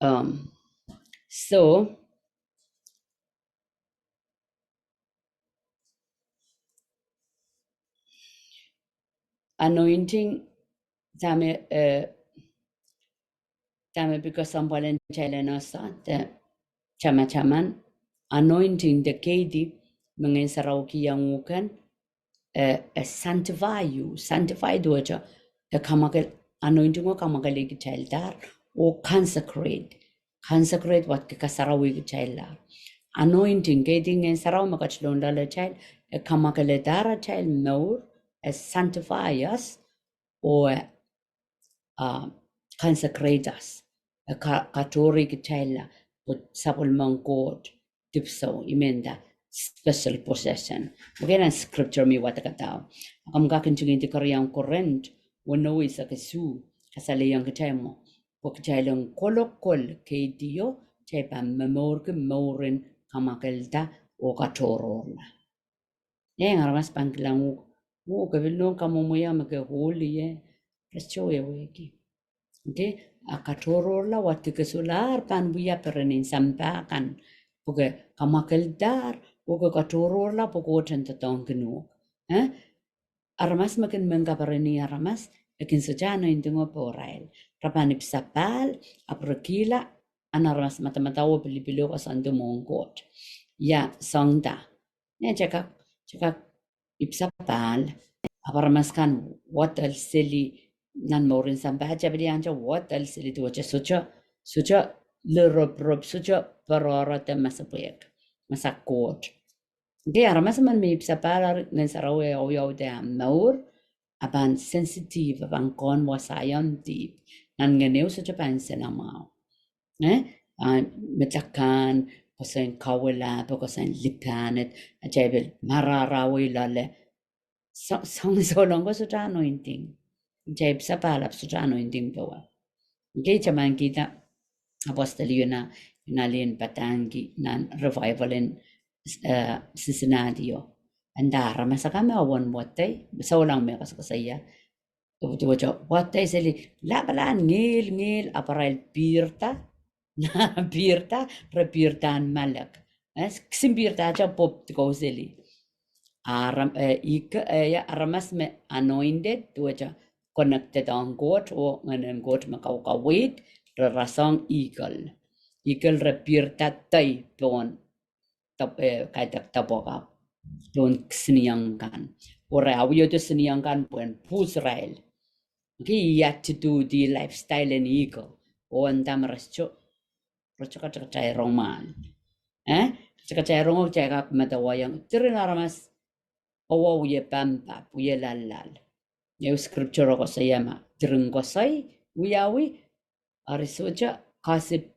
Um, so, anointing, dahme, eh, dahme pil kesempwal en kitail en oaso de tamataman, anointing de keidi me Ngehn Sarawi kihong uhk en, eh, eh, sanctify you, sanctify duwehte, eh, kamwakele, anointing o kamwakele kitaildahr, oh consecrate, consecrate wadki kasarawi kitailla. Anointing, keidi Ngehn Sarawi me ketilong loalatail, eh, kamwakeledahr atail mour, eh, sanctify us, oh, eh, ah, consecrate us, eh, ka-, katohre kitailla, pwe sapwellimen Koht dipwisou, I men nda special possession. Okay, nan scripture me I wadek kadahu. Komw kak ntingihdi Keriau Korint, weneu eisek isuh, kasalehiong kitail mwo, pwe kitail en kolokol keidio, kitail pahn momourki mouren kamwakelda oh katohrohrla. Eng, aramas pahn kilang uhk, oh, ke pil nohn kamwomweio me ke holy, eh, re sohte wehwehki. Okay, a katohrohrla wadki ke solahr pahn wia perenin sampah kan, pwe ke kamwakeldahr, oh ke katohrohrla pwe Koht en doadoahngkin uhk. Eh? Aramas me kin men kapereni aramas, e kin sohte anointing o pohrail. Re pahn ipwsapahl, ahpw re kihla, ahn aramas madamadau oh pilipil o koasoandi mwohn Koht. Ia, soahng da. Ia, kitail kak, kitail kak ipwsapahl, ahpw aramas kan wadel seli nan mouren sampah, kitail pil iang kitail wadel seli duwehte sohte, sohte liropirop, sohte poaroarohng de masepwehk, masak Koht. Okay, aramas emen me ipwsapahl, Ngehn Sarawi e audaudki ahmw mour, a pahn sensitive, a pahn kehn wasahn dihp. Nan ngehn ehu sohte pahn nsenamwahu. Eh? Ah, me takahn, koasoiong kawilahpe, koasoiong lipahned, atail pil marahrawei loale. Soang, soang, souleng ko sohte anointing. Atail pil sapahl ahpw sohte anointing powe. Kei taman kihda, apostle Yona, Yona lih padahngki nan revival en, eh, Cincinnati o. Nda aramas akan me wen wadei, souleng me koasokoasoia. Duwehte wadei seli, lapalahn ngihl, ngihl, ahpw arail pihrda, pihrda, re pihrda en malek. Eh, kisin pihrda atail pwupwudikou seli. Aram-, eh, ik-, eh, ia, aramas me anointed, duwehte connected ong Koht, oh ngehnen Koht me kaukaweid, re rasehng eagle. Eagle re pihrda dei pohn, dap-, eh, kaidehk dapwakapw, pohn kisinieng kan. Oh re awiohdo sinieng kan pwehn pwuhs irail. Kei ia attitude, lifestyle en eagle. Oh nda me re sohte, re sohte kak kitail rong mwahl. Eh? Kitail rong, kitail kak medewehiong, diren aramas, owe wie pampap, wie lallal. Ehu scripture koasoia ma diren koasoi wiawi, ari sohte kasip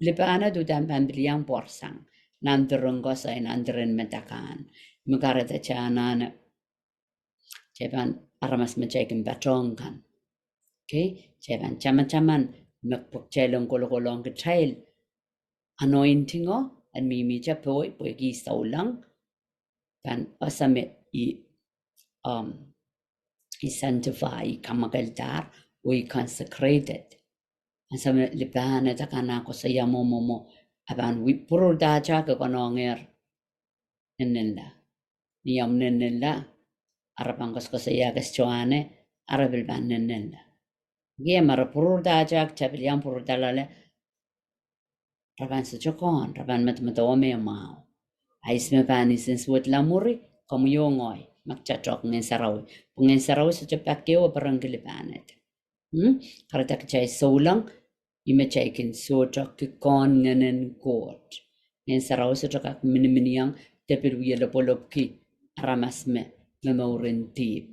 lipahned uhdahn pahn pil iang pwarsang. Nan diren koasoi, nan diren medek kan. Me kahrehda kitail anahne, kitail pahn aramas me kitail kin patohwan kan. Kei, kitail pahn tamataman me pwehki kitail en kolokolohng kitail anointing o, en mihmihte powe, pwehki souleng, pahn ese me I, um, I sanctify, I kamwakeldahr, oh I consecrated. Ansou me lipahned akan ah koasoia mwo, mwo, mwo, a pahn wi-, pwururdahte ke konehnger nennenla. Ni omw nennenla, ara pahn koasokoasoia ke sohte anahne, ara pil pahn nennenla. Kei, ma re pwururdahte, kitail pil iang pwururda loale, re pahn sohte kehn, re pahn medemedewe me mwahu. Ahpw me pahn nsensuwedla mwuri, komwi oh ngehi, ma kitail tuhke Ngehn Sarawi. Pwe Ngehn Sarawi sohte pak ehu e perenki lipahned. Hmm? Kahrehda kitail souleng, ih me kitail kin sohte kak kehn ngehnen Koht. Ngehn Sarawi sohte kak miniminiong de pil wie lopwolopwki aramas me, me mouren dihp.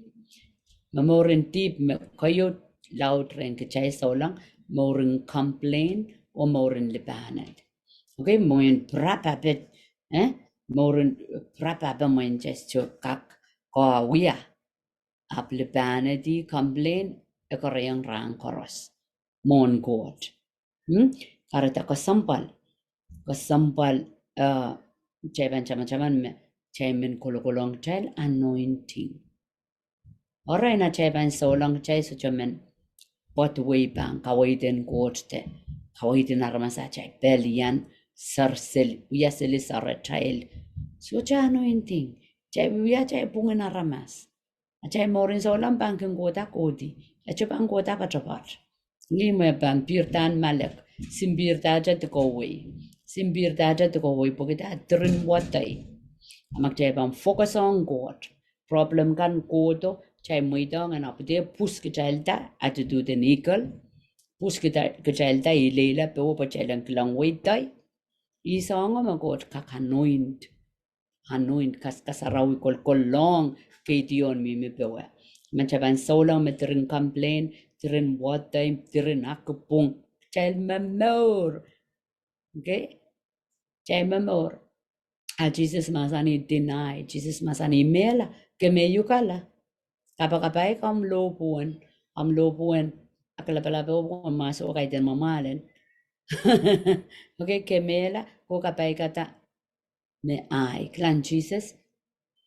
Me mouren dihp me keieu laud rehn kitail souleng, mouren complain, oh mouren lipahned. Okay, mwein pirap ape, eh? Mouren pirap ape mwein kitail sohte kak kawia. Ahpw lipahned, complain, e koarehiong rahn koaros mwohn Koht. Hmm? Kahrehda kesempwal, kesempwal, eh, kitail pahn tamataman me, kitail men kolokolohng kitail anointing. Orain atail pahn souleng kitail sohte men poadwei pahn kaweid en Koht de kaweid en aramas, atail pil iang sar seli, wia seli sar atail. Sohte anointing. Kitail wia atail pwungen aramas. Atail mouren souleng pahn kin kohda kohdi. Atail pahn kohda poatopoat. Ni me pahn pihrda en malek, simpihrda atail dikowei. Simpihrda atail dikowei pwehki diren wadei. A ma kitail pahn focus ong Koht, problem kan kohdo, kitail mweidohng en ahpw de pwuhs kitailda, attitude en eagle. Pwuhs kitail, kitailda ileile powe pwe kitail en kilang wehi dei. Ih soangen me Koht kak anoint. Anoint, kas, kasarawi, kol, kol, kolkolohng Gideon mihmi powe. Ma kitail pahn souleng me diren complain, diren wadei, diren akupwung, kitail momour. Okay? Kitail momour. A Sises mahsanih deny, Sises mahsanih mehla, ke me uhkala. Kapakapaik omw lohpwuwen, omw lohpwuwen, a ke lapalap oh pwuhn mahso kaidehn mwamwahlen. Okay, ke mehla, ke kapaikada me ahi. Kilang Sises,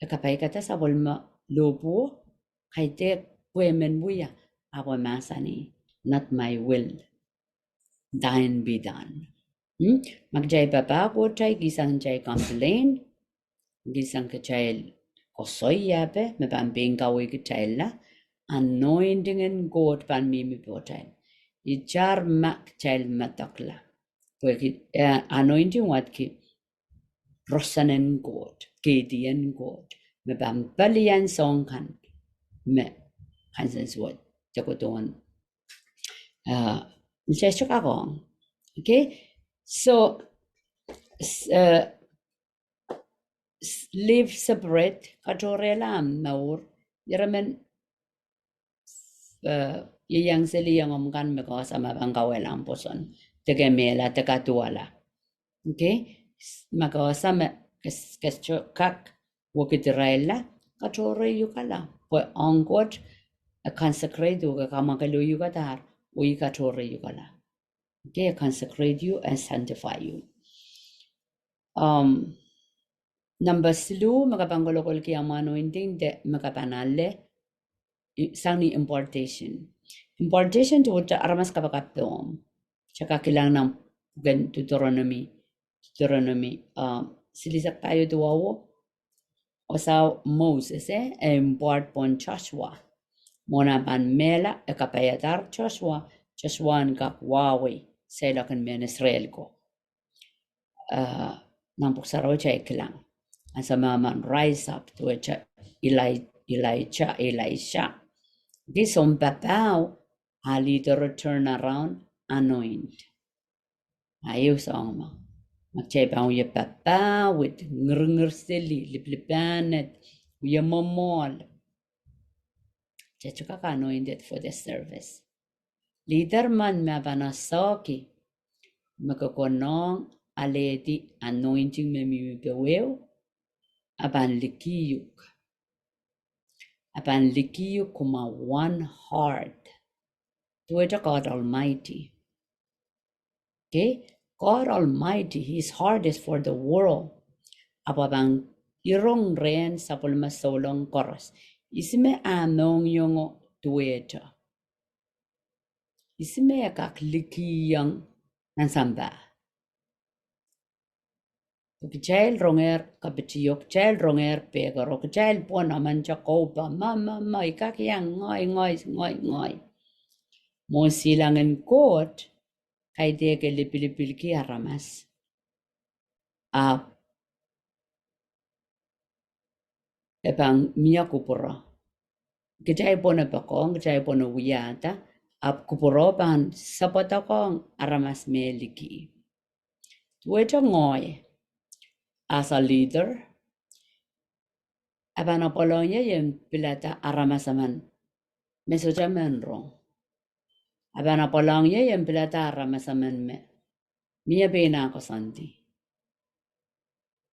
e kapaikada sapwellime lohpwuo, kaidehk pwe men wia, ahpw e mahsanih, not my will, thine be done. Hmm? Ma kitail papah Koht, kitail kihsang kitail complain, kihsang kitail koasoi ape me pahn pein kawehkitailla, anointing en Koht pahn mihmi pohtail. Itar ma kitail medekla. Pwehki, eh, anointing wadki roson en Koht, kehdi en Koht, me pahn pelian soahng kan me kansensuwed, de kohdohn, eh, me kitail sohte kak ong. Okay? So, s-, eh, s-, live separate, katohrehla omw mour, Ire men, eh, ieiang seli iangom kan me ke ese me pahn kawehla pwoson, de ke mehla, de kaduwala. Okay? Ma ke ese me ke, ke sohte kak wekidirailla, katohreiukala. Pwe ong Koht, e consecrate uhk, e kamwakel uhk, kadahr, oh I katohreiukala. Okay, consecrate you and sanctify you. Um, number siluh, me ke pahn kolokolki ahmw anointing de me ke pahn ale, i-, sang ni impartation. Impartation duwehte aramas kapakap pohmw. Kitail kak kilang nan pwuken Deuteronomy, Deuteronomy, um, silihsek pahieu duwau, oh sang Moses, eh, e impart pohn Joshua. Mwohn ah pahn mehla, e kapaiadahr Joshua, Joshua en kak wahwei seiloak en mehn Israel ko. Eh, nan Pwuhk Sarawi kitail kilang, ansou me e men rise up, duwehte Eli-, Elijah, Elisha. Di sounpapah, a leader o turn around, anoint. A ieu soang ma. Ma kitail pahn wie papah wet, ngirngir seli, lipilipil pahned, wie momohl, kitail sohte kak anointed for the service. Leader men me pahn esehki me ke konehng alehdi anointing me mihmi pohn ehu, a pahn likiuk. A pahn likiuk kumwa one heart. Duwehte God Almighty. Okay? God Almighty, his heart is for the world. Ahpw e pahn irong rehn sapwellime souleng koaros. Ihs me ah mohngiong duwehte? Ihs me e kak likiong nan sampah? Kitail rongehr kapitio, kitail rongehr pekero, kitail pwon emen Jehovah, ma, ma, ma, I kak iang, ngehi, ngehi, ngehi, ngehi. Mwohn silangin Koht, kaidehk e lipilipilki aramas. Ahpw e pahn mie kupwuro. Kitail pwon e poakohng, kitail pwon e wiahda, ahpw kupwuro pahn sapwadakohng aramas me liki. Duwehte ngehi, as a leader, a pahn apwalong ie ien pilada aramas emen me sohte men rong. A pahn apwalong ie ien pilada aramas emen me mie pein ah koasoandi.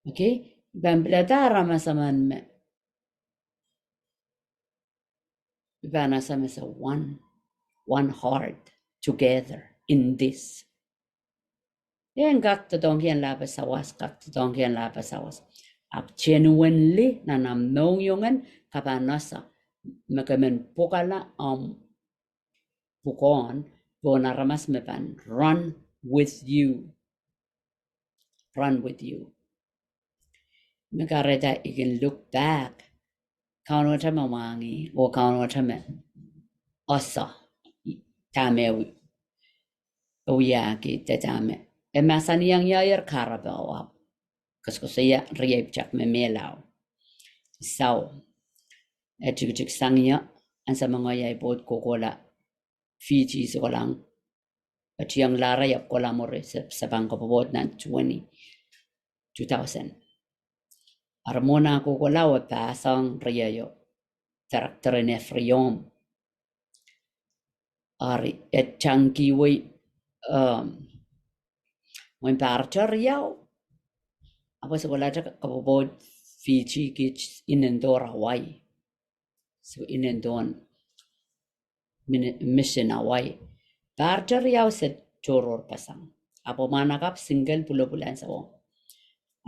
Okay? I pahn pilada aramas emen me I pahn ese me se one, one heart together in this. En kak doadoahngki en lahpe sawas, kak doadoahngki en lahpe sawas. Ahpw genuinely, nan ahmw mohngiong en, ke pahn ese me ke men pwukala ahmw pwukoahn pohn aramas me pahn run with you. Run with you. Me kahrehda I kin look back, Kaunohte me mwahngih, oh Kaunohte me ese dahme e wiahki, de dahme e mahsanihong ie, ier kahrepe, ahpw koasokoasoia riei pwutak me mehla. Sau, e tikitik sang ie, ansou me ngehi ahi pwoud kohkohla Fiji, se kohlahng, e tiong Laraia, kohla mwuri, se, se pahn kapwopwoud nan twenty, two thousand. Eri mwohn ah kohkohla e pahsoang rieio, director en Efriom. Eri e tangkihwei, um, mwein pahrete riau, ahpw se kohlahte kapwopwoud Fiji, kiht inendohr Hawaii. Se inendohn min-, mission Hawaii. Pahrete riau se tohrohrpeseng. Ahpw mwahnakapw single pwulopwul ansouo.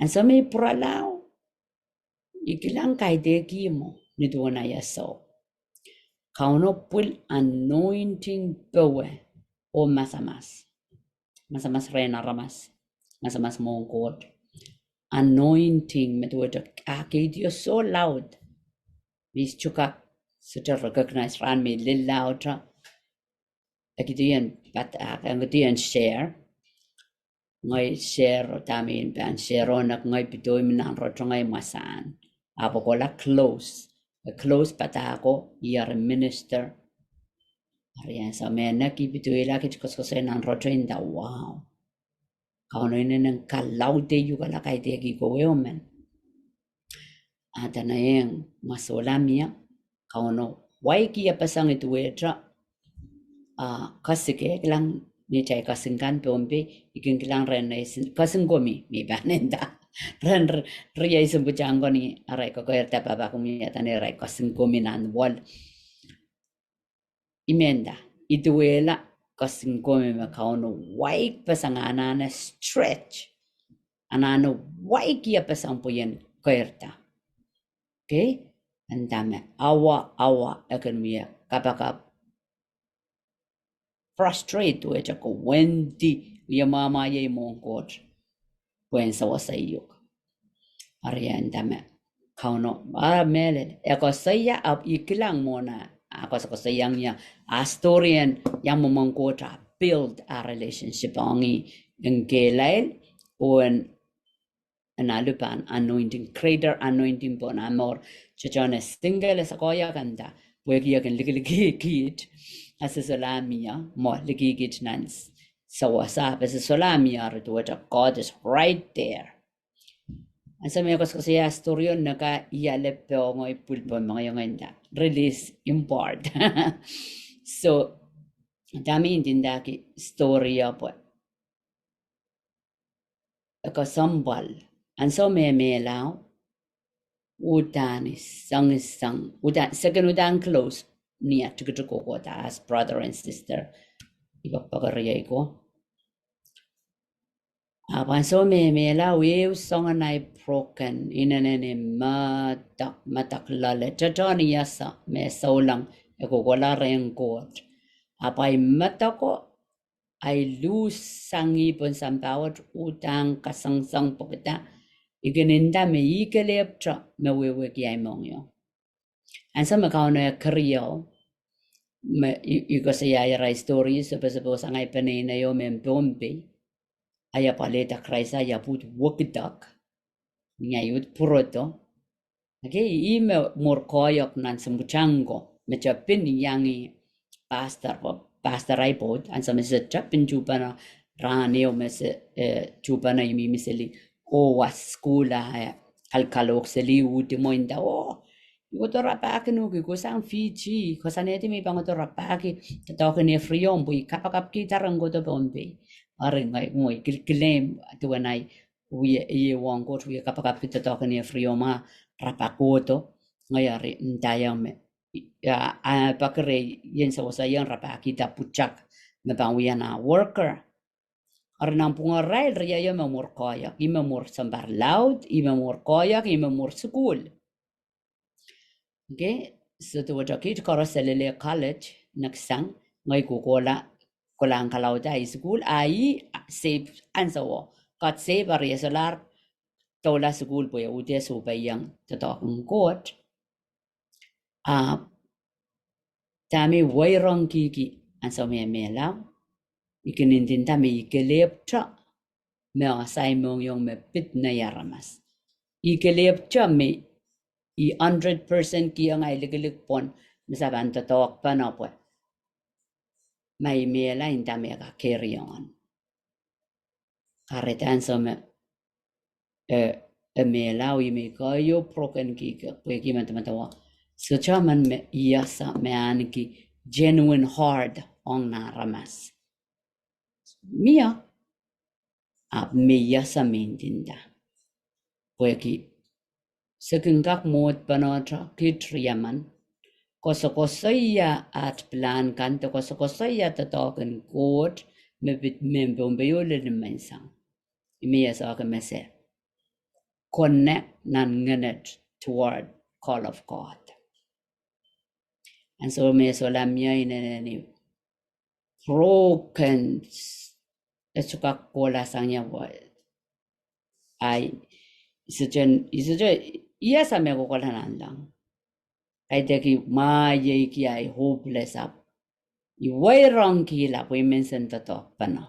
Ansou me I pwuralahng, I kilang kaidehk mwo nin duwen ahi eseu. Kauno pwil anointing powe oh masamas. Masamas rehn aramas. Masamas mwohn Koht. Anointing me duwehte ah kihdi oh soh laud. Me I tuhke, sohte recognize rahn me I lel laud. E kihdi en padahk, e kihdi en share. Ngehi share oh dahme I pahn share oh, nek ngehi pedoimen nan rotongehi mwasahn. Ahpw kohla close. E close padahko, I eri minister. Eri ansou me nek I pedoilahki koasokoasoi nan roto, I nda, wow. Kauno inenen kalaudehukala kaidehk kowe emen. A dene eng, ma sohla mie, Kauno waiki ia pasang duwehte, ah, kasike, kilang, mie kitail kasik kan Pohnpei, I kin kilang ren nei sin, kasik komi, mie pahn nda. Ren r-, riei sounpwong kan ni arail kekeirda pahpa komi, ia dene arail kasik komi nan wol. I men nda, I duwehla kasik komi me Kauno waiki pasang, anahne stretch, anahne waiki ia pasang pwe I en keirda. Okay? Nda me awa, awa, e kin wia kapakap, frustrate, duwehte ke wendi, wia mwamwahiei mwohn Koht pwehn sewese uhk. Eri e nda me Kauno, ah, mehlel, e koasoia, ahpw I kilang mwohn ah, ah, koasokoasoiaiong ia, ah, storyen ia mwomwen Koht ah build ah relationship ong ih, en kehlail, oh en, en alu pahn anointing, greater anointing pohn ah mour. Sohte ne single, e sakoia kan nda, pwehki e kin likiliki kiht, ah, se solahr mie, mwo likiki kiht nan s-, sewese, ahpw se solahr mie, eri duwehte God is right there. Ansou me koasokoasoia storyo, neka I ale pohngo, I pwil pohn mohngiong, e nda, release, impart. So, dahme I ndindaki storyo pwe e kesempwal. Ansou me e mehla, uhdahn I sangisang, uhdahn, se kin uhdahn close ni ah tikitik kohkohdo, as brother and sister. I pekipeki riei ko. Ahpw ansou me e mehla, ehu soangen ahi broken, inenen I medek, medek loale, tetohn I ese me souleng, e kohkohla rehn Koht. Ahpw ahi medeko, ahi luhssang pohn sampah wet, uhdahn kasangsang pwehki I kin nda me I kelehpwte me wehwehki ahi mohngiong. Ansou me Kauno e keriau, me I, I koasoia irail story, soposoposang ahi peneinei o mehn Pohnpei, ah e apwalehda Krais, ah e pwuhd wekidek, ni ah uhd pwurodo. Okay, ih me mwur koahiek nan sounpwong ko, me tepin iang ih pastor, pastor ahi pwoud, ansou me se tepin tuhpene, rahn ehu me se, eh, tuhpene, I mihmi seli, oh, wa sukuhl ah, eh, kalkalohk seli, uhdi mwo, I nda, oh, I kohdo rapahki uhk, I kohsang Fiji, koasoanehdi me I pahn kohdo rapahki doadoahk en Efriom pwe I kapakapkihda ren kohdo Pohnpei. Eri ngehi, ngehi kilkilehng duwen ahi wie, ie wong Koht, wie kapakapki doadoahk en Efriom, ah rapahkohdo. Ngehi eri ndaiong me, ah, ah, peki rehi, I en sewesehiong rapahkihda pwutak me pahn wia nah worker. Eri nanpwungarail rieio me mwur koahiek, ih me mwur sounpar laud, ih me mwur koahiek, ih me mwur sukuhl. Okay, so duwehte kiht koaros selele college, next sang, ngehi kohkohla, kolahng kalaudehla ahi sukuhl, ah ih save ansouo. God save, eri e solahr doula sukuhl pwe e uhd sohpeiong doadoahk en Koht. Ahpw dahme I weirongkihki ansou me e mehla, I kin ndinda me I kelehpwte me oahs ahi mohngiong me pid nei aramas. I kelehpwte me I hundred percent kihong ahi likilik pwon me se pahn doadoahkpene pwe ma I mehla, I nda me e kak carry on. Kahrehda ansou me, eh, e mehla, oh ih me I keieu broken kihkihong, pwehki I medemedewe sohte emen me I ese me ahneki genuine heart ong nah aramas. Mie, ahpw me I ese me I ndinda. Pwehki se kin kak mwohd pwanohte kiht riemen, koasokoasoia aht pilahn kan de koasokoasoia doadoahk en Koht me pid mehn Pohnpei o lel ni menseng. Ih me I ese ahki me se connect nan ngenet toward call of God. Ansou me e solahr mie inenen I broken, e sohte kak kohla sang ie wa. Ahi, I sohte, I sohte, I ese me kohkohla nanleng. Kaidehk I mwahieki ahi hopeless, ahpw I weirongkihla pwe I men sen doadoahkpene.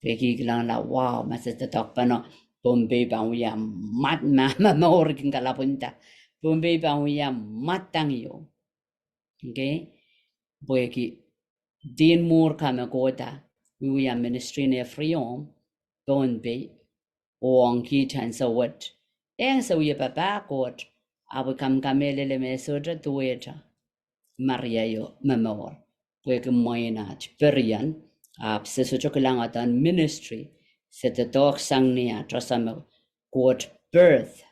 Pwehki I kilangala, wow, ma se doadoahkpene, Pohnpei pahn wia mad, ma, ma, mour kin kalapw nda. Pohnpei pahn wia mwadang ieu. Okay? Pwehki dihn mwuhr kan me kohda, wiewia ministry en Efriom Pohnpei, oh ong kiht ansou wet. Eng se wie papah Koht, Ahpw I kamkamehlele me sohte duwehte Maria io momour. Pwehki mwein aht peren, ahpw se sohte kilang eden ministry, se doadoahk sang ni aht ese me Koht birth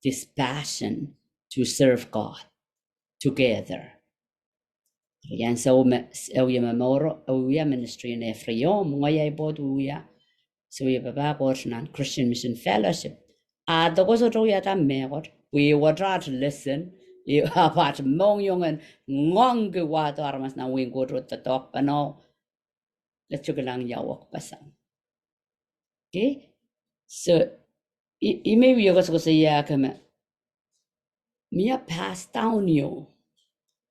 this passion to serve God together. Rian sau me, sau ia momour, wia ministry in every home, ngehi ahi pwoud wia, se wia papah koht nan Christian Mission Fellowship. A doko sohte wiahda mehkot, pwehki wet aht lesson, ahpw aht mohngiong en ngoangki wahdo aramas nan wehin Koht oh doadoahk pahn oh, e sohte kilang ia wekpeseng. Okay? So, I, I me wie koasokoasoiahki me, mie pass down io.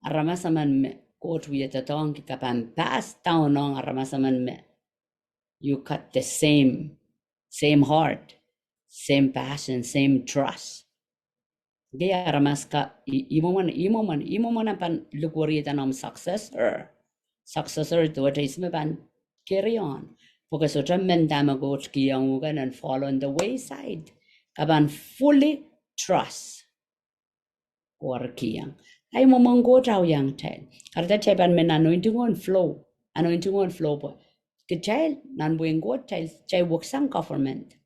Aramas emen me Koht wie doadoahngki ke pahn pass down ong aramas emen me you got the same, same heart, same passion, same trust. Ke aramas ka, I, I mwomwen, I mwomwen, I mwomwen pahn likwerih eden omw successor. Successor duwehte ihs me pahn carry on. Pwe ke sohte men dahme Koht kihong uhk en follow on the wayside. Ke pahn fully trust. Koht kihong. Ahi mwomwen Koht ahi iang kitail. Kahrehda kitail pahn men anointing on flow. Anointing on flow pwe kitail, nan wehin Koht, kitail, kitail weksang government.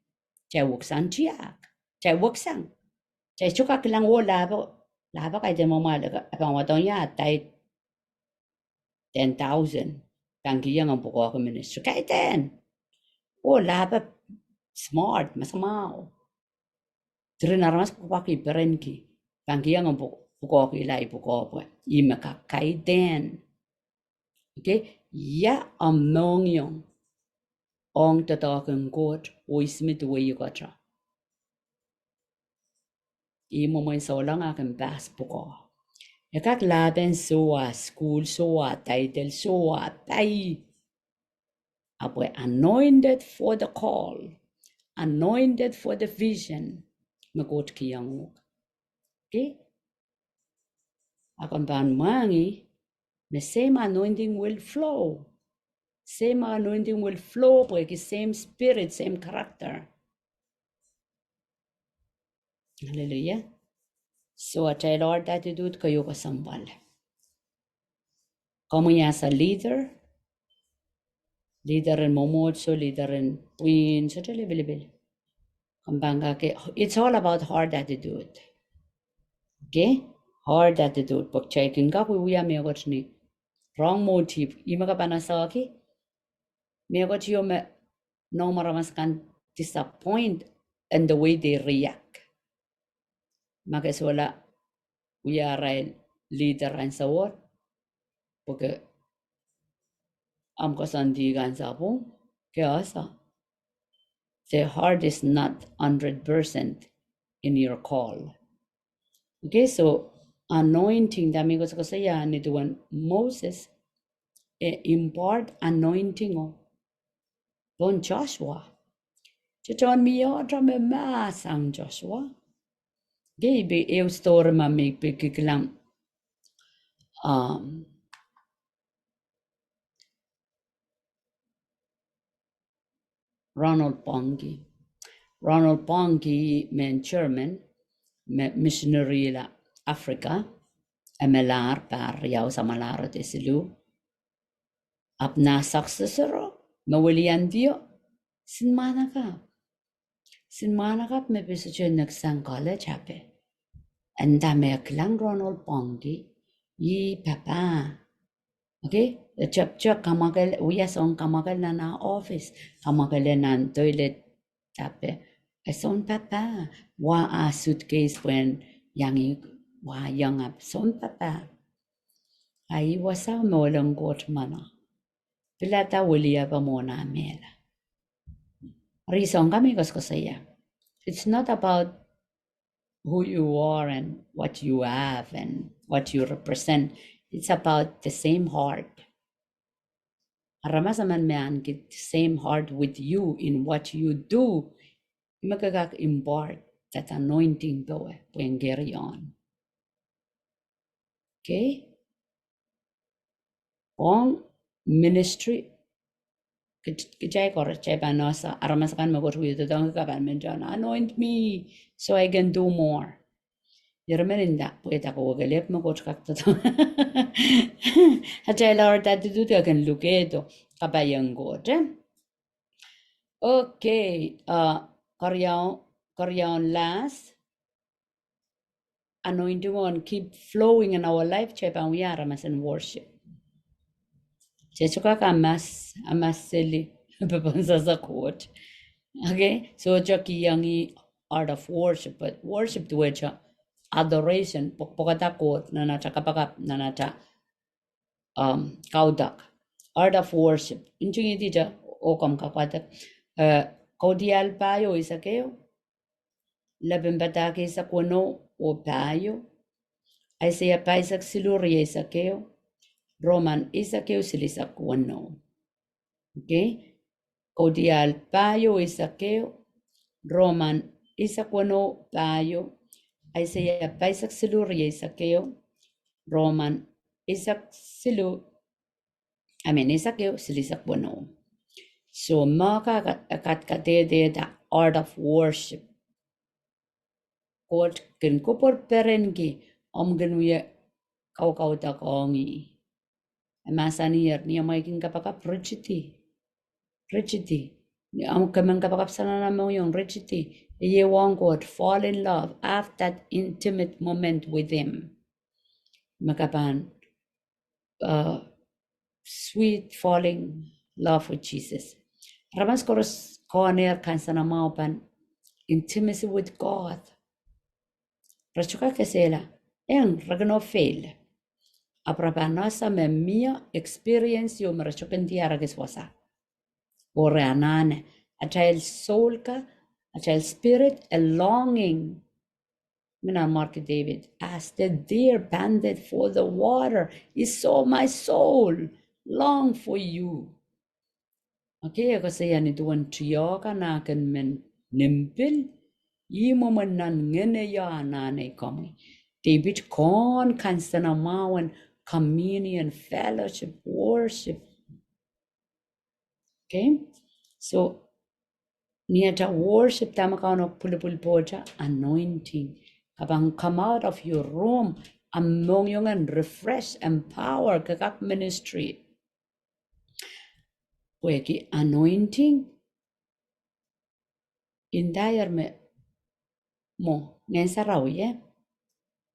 Kitail weksang tiahk. Kitail weksang. Kitail sohte kak kilang oh lahpo, lahpo kaidehn mwamwahl, e pahn wadohng ia, dahme ten thousand pahn kihong en pwukoahki ministry. Kaidehn. Oh lahpo smart, masamwahu. Diren aramas pwakpwaki perenki, pahn kihong en pwukoahki, lahi pwukoa pwe ih me kak kaidehn. Okay, ia omw mohngiong ong doadoahk en Koht oh ihs me duwehte koato. I mwomwen souleng ahki pass pwukoa. E kak lahpen soh ah school, soh ah title, soh ah pai. Ahpw anointed for the call, anointed for the vision me Koht kihong uhk. Okay? A komw pahn mwahngih, the same anointing will flow. Same anointing will flow pwehki same spirit, same character. Hallelujah. So atail heart attitude keieu kesempwal. Komwi as a leader, leader en mwomwohdiso, leader en pwihn, sohte lipilipil. Komw pahn kak, it's all about heart attitude. Okay? Heart attitude. Pwe kitail kin kak wiewia mehkot ni wrong motive. Ih me ke pahn esehki mehkot ieu me noumw aramas kan disappoint in the way they react. Ma ke solahr wia arail leader ansouohte, pwe ke omw koasoandi kan sapwung, ke ese. The heart is not hundred percent in your call. Okay, so anointing, dahme I koasokoasoia, ni duwen Moses, e impart anointing o pohn Joshua. Tohtohn mie ohte me mahs sang Joshua. Okay, pwe ehu story ma me pil kikilang, um, Ronald Bonnke. Ronald Bonnke mehn German, me missionary la Africa, e melahr pahr riau, samwalahr de siluh. Ahpw nah successor o, me weliandi o, sin mwahnakapw. Sin mwahnakapw me pil sohte neksang college ape. Eri dahme kilang Ronald Bonnke, ih papah. Okay, e tepte kamwakel, wia soun kamwakel nan ah office, kamwakele nan toilet ape. E soun papah, wa ah suitcase pwehn iang ih, wa iang ahpw soun papah. A ih wasa me ohl en Koht mwohn ah pilada wiliape mwohn ah mehla. Eri soun ka me I koasokoasoia, it's not about who you are and what you have and what you represent. It's about the same heart. Aramas emen me ahneki the same heart with you in what you do, me ke kak impart that anointing powe pwehn carry on. Okay? Ong ministry, kit-, kitail koaros, kitail pahn ese, aramas akan me Koht wie doadoahngki ka pahn men tohn, anoint me so I can do more. Irail men nda, pwe dah ko kelehpw me Koht kak doadoahk. Atail ahrada duduhte kin lukehdo kapai en Koht, eh? Okay, uh, keriaun, keriaun lahs, anointing won't keep flowing in our life, kitail pahn wia aramas en worship. Kitail sohte kak amamas, amamas seli, peponsasa Koht. Okay, sohte kihong ih art of worship, but worship duwehte adoration, pok-, pokada Koht, nan ata kapakap, nan ata, um, kaudok. Art of worship. Ntingihdi dah, oh komw kak wadek. Eh, Kaudiahl pahieu eisek ehu, Lepin Padahk eisek weneu oh pahieu, Aiseia pahisek siluh rieisek ehu, Roman eisek ehu silihsek weneu. Okay? Kaudiahl pahieu eisek ehu, Roman eisek weneu pahieu, Aiseia pahisek siluh rieisek ehu, Roman eisek siluh, I mean, eisek ehu silihsek weneu. So, me ka, ka, kadehde the art of worship. Koht kin kupwur perenki omw kin wie kaukaudokiong ih. E mahsanier, ni amwail kin kapakap, ritidi. Ritidi. Ni omw kemen kapakap sang nan omw mohngiong, ritidi. Iei wahn Koht, fall in love, have that intimate moment with him. Me ke pahn, uh, sweet falling love with Jesus. Aramas koaros kohnehr kansenamwahu pahn intimacy with God. Re sohte kak esehla, eng, re kin fail. Ahpw re pahn ese me mie experience ieu me re sohte kin diar ekis wasa. Oh re anahne, atail soul ka, atail spirit, a longing. Me nan mwarki David, as the deer panteth for the water, is so my soul long for you. Okay, e koasoia ni duwen tiahk anahn kin men nimbil, ih mwomwen nan ngehn e anahne komwi. David kohn kansenamwahu en communion, fellowship, worship. Okay? So, ni atail worship, dahme Kauno pwulopwul pohte, anointing. Ke pahn come out of your room, omw mohngiong en refresh, empower, ke kak ministry. Pwehki anointing, indaier me mwo, Ngehn Sarawi, eh?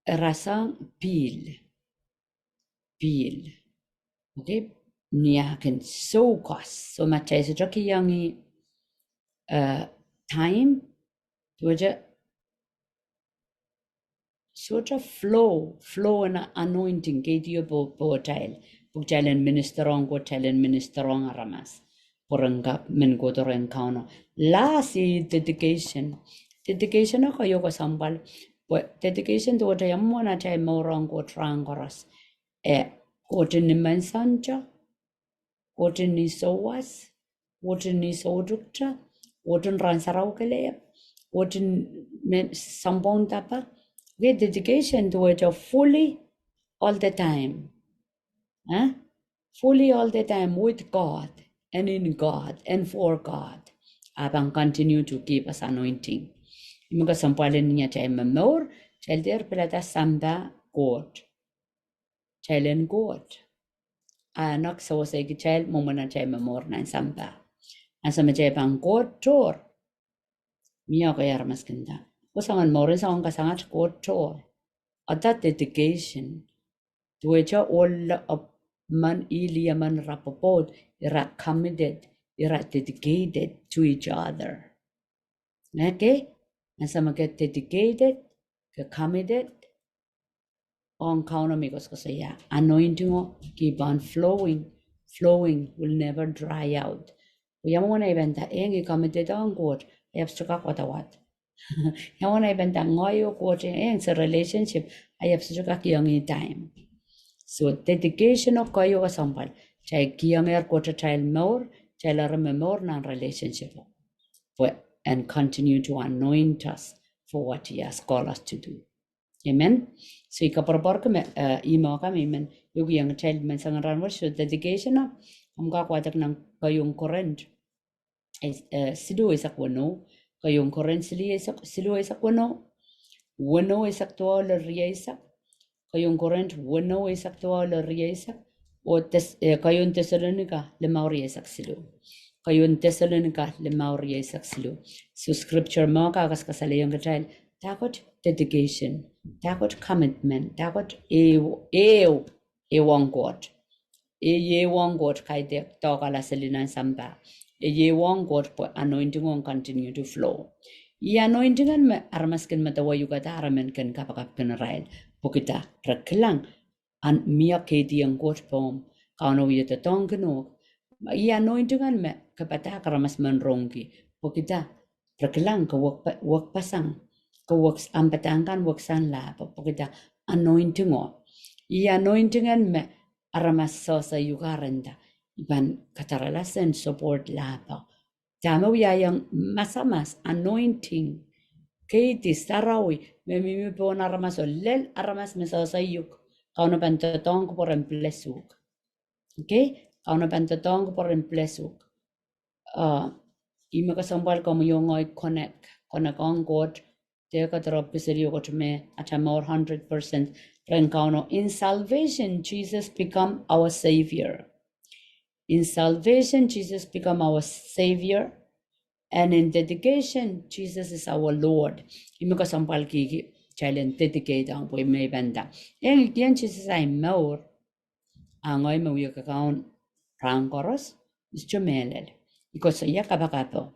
E rasehng pihl. Pihl. Okay? Ni ah kin sou koas. So ma kitail sohte kihong ih, uh, time, duwehte sohte flow, flow en anointing, kaidehn pwe, pwe kitail, pwe kitail en minister ong Koht, kitail en minister ong aramas. Pwe ren kak men kohdo rehn Kauno. Lasi dedication. Dedication o keieu kesempwal. Pwe dedication duwehte ia mwomwen atail mour ong Koht rahn koaros. Eh, Koht en nimenseng te, Koht en ih souwas, Koht en ih soutuhkte, Koht en rahn sarawi kelehpw, Koht en men sounpwong dapa. Okay, dedication duwehte fully all the time. Eh? Fully all the time with God and in God and for God. Ah pahn continue to give us anointing. Ih me kesempwal en atail momour, kitail dehr pilada sampah Koht. Kitail en Koht. Ah e kak sewese kitail mwomwen atail momour nan sampah. Ansou me kitail pahn Koht tohr. Mie ekei aramas kin nda, oh soangen mour en soangen kasangat Koht tohr. Ata dedication. Duwehte ohl, uh, men, ih lih emen, ira pwopwoud, ira committed, ira dedicated to each other. Okay? Ansou me ke dedicated, ke committed ong Kauno, me koasokoasoia, anointing o keep on flowing, flowing, will never dry out. Ia mwomwen ahi pahn nda, eng, I committed ong Koht, I ahpw sohte kak wadawad. Ia mwomwen ahi pahn nda, ngehi oh Koht, eng, se relationship, I ahpw sohte kak kihong ih time. So dedication o keieu kesempwal, kitail kihiengehr Koht atail mour, kitail eri momour nan relationship o. Pwe, and continue to anoint us for what he has called us to do. Amen. So I koapworopworki me, eh, ih me ka me I men, I kihong kitail menseng en rahn wet, so dedication o, omw kak wadek nan keieun Korint, eh, eh, siluh eisek weneu, keieun Korint siluh eisek, siluh eisek weneu. weneu eisek duwau lel rieisek, keieun Korint weneu eisek duwau lel rieisek, oh Tes-, eh, keieun Tesalonika limau rieisek siluh. Keieun Tesalonika limau rieisek siluh. So scripture mwo kak kasalehiong kitail dahkot dedication, dahkot commitment, dahkot ehu, ehu, ehuong Koht. Ehu, ehuong Koht kaidehk doahkala seli nan sampah. Ehu, ehuong Koht pwe anointing ong continue to flow. Ih anointing en me aramas kin medewe uhk da, aramas kin kapakap kin irail. Pwehki da, re kilang, an mie keidiong Koht pwong, Kauno wie doadoahngkin uhk. Ih anointing en me ke padahk aramas men rongki. Pwehki da, re kilang ke wek pa-, wekpeseng, ke wek s-, ahmw padahk kan weksang lahpo, pwehki da anointing o. Ih anointing en me aramas sehse uhk da, re nda, I pahn kadarala sen support lahpo. Dahme wiahiong masamas, anointing, keidi sarawi, me mihmi pohn aramas oh lel aramas me sehse uhk. Kauno pahn doadoahngki pwe ren bless uhk. Okay? Kauno pahn doadoahngki pwe ren bless uhk. Uh, ih me kesempwal komwi oh ngehi connect, connect ong Koht, de kadarapw kiseli oh Koht me atail mour hundred percent rehn Kauno. In salvation, Jesus become our Savior. In salvation, Jesus become our Savior. And in dedication, Jesus is our Lord. Ih me kesempwalki kitail en dedicate ong pwe me I pahn nda, eng, I kihong Sises ahi mour, a ngehi me wie kakaun rahn koaros, I sohte mehlel. I koasoia kapakapo.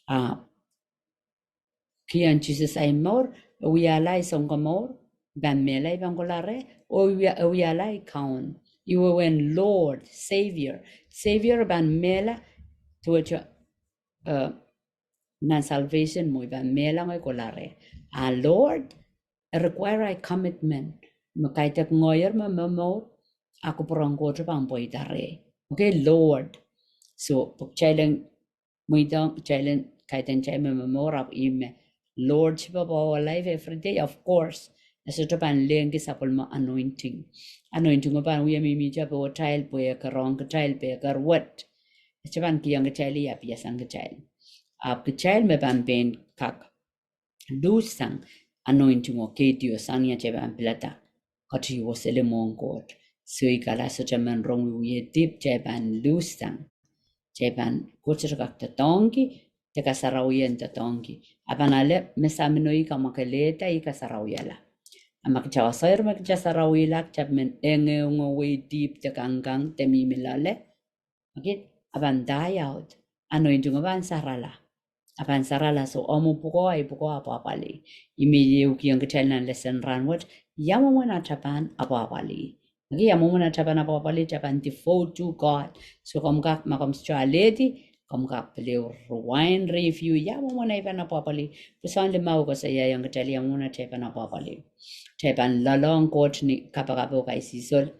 A kihong Sises ahi mour, e wiahla ahi sounkomour, I pahn mehla, I pahn kohla reh, oh e wia-, e wiahla ahi kaun. Ih wehwehn Lord, Savior. Savior pahn mehla, duwehte, eh, nan salvation mwo I pahn mehla ngehi kohla reh. A Lord, e require ahi commitment. Me kaidehk ngehi me momour, a kupwur en Koht pahn pweida reh. Okay, Lord. So, pwe kitail en mweidohng, kitail en kaidehn kitail me momour, ahpw ih me Lordship of our life every day, of course. E sohte pahn lehngki sapwellime anointing. Anointing o pahn wie mihmihte pohtail pwe e kerehng kitail, pwe e ker wet. E sohte pahn kihong kitail, e apiasang kitail. Ahpw kitail me pahn pein kak lose sang anointing o, keidi o, sang ni atail pahn pilada, katiuo seli mwohn Koht. So I kala sohte men rong wie dihp, kitail pahn lose sang. Kitail pahn, Koht sohte kak doadoahngki, de kasarawi en doadoahngki. A pahn ale me samin oh ih kamwakelehda, ih kasarawiala. A ma kitail wasair me kitail sarawihla, kitail men engeungo wei dihp de kangkang de mihmi loale. Okay, a pahn die out. Anointing o pahn sarala. A pahn sarala, so omw pwukoa, ahi pwukoa apwapwalih. Ih me I ehukihong kitail nan lesen rahn wet, ia mwomwen atail pahn apwapwalih. Okay, ia mwomwen atail pahn apwapwalih, atail pahn devote to God. So komw kak, ma komw sohte alehdi, komw kak pil rewind, review, ia mwomwen ei pahn apwapwalih. Pwe soahng limau koasoiaiong kitail ia mwomwen atail pahn apwapwalih. Kitail pahn loalehng Koht ni kapakap oh kaisihsol.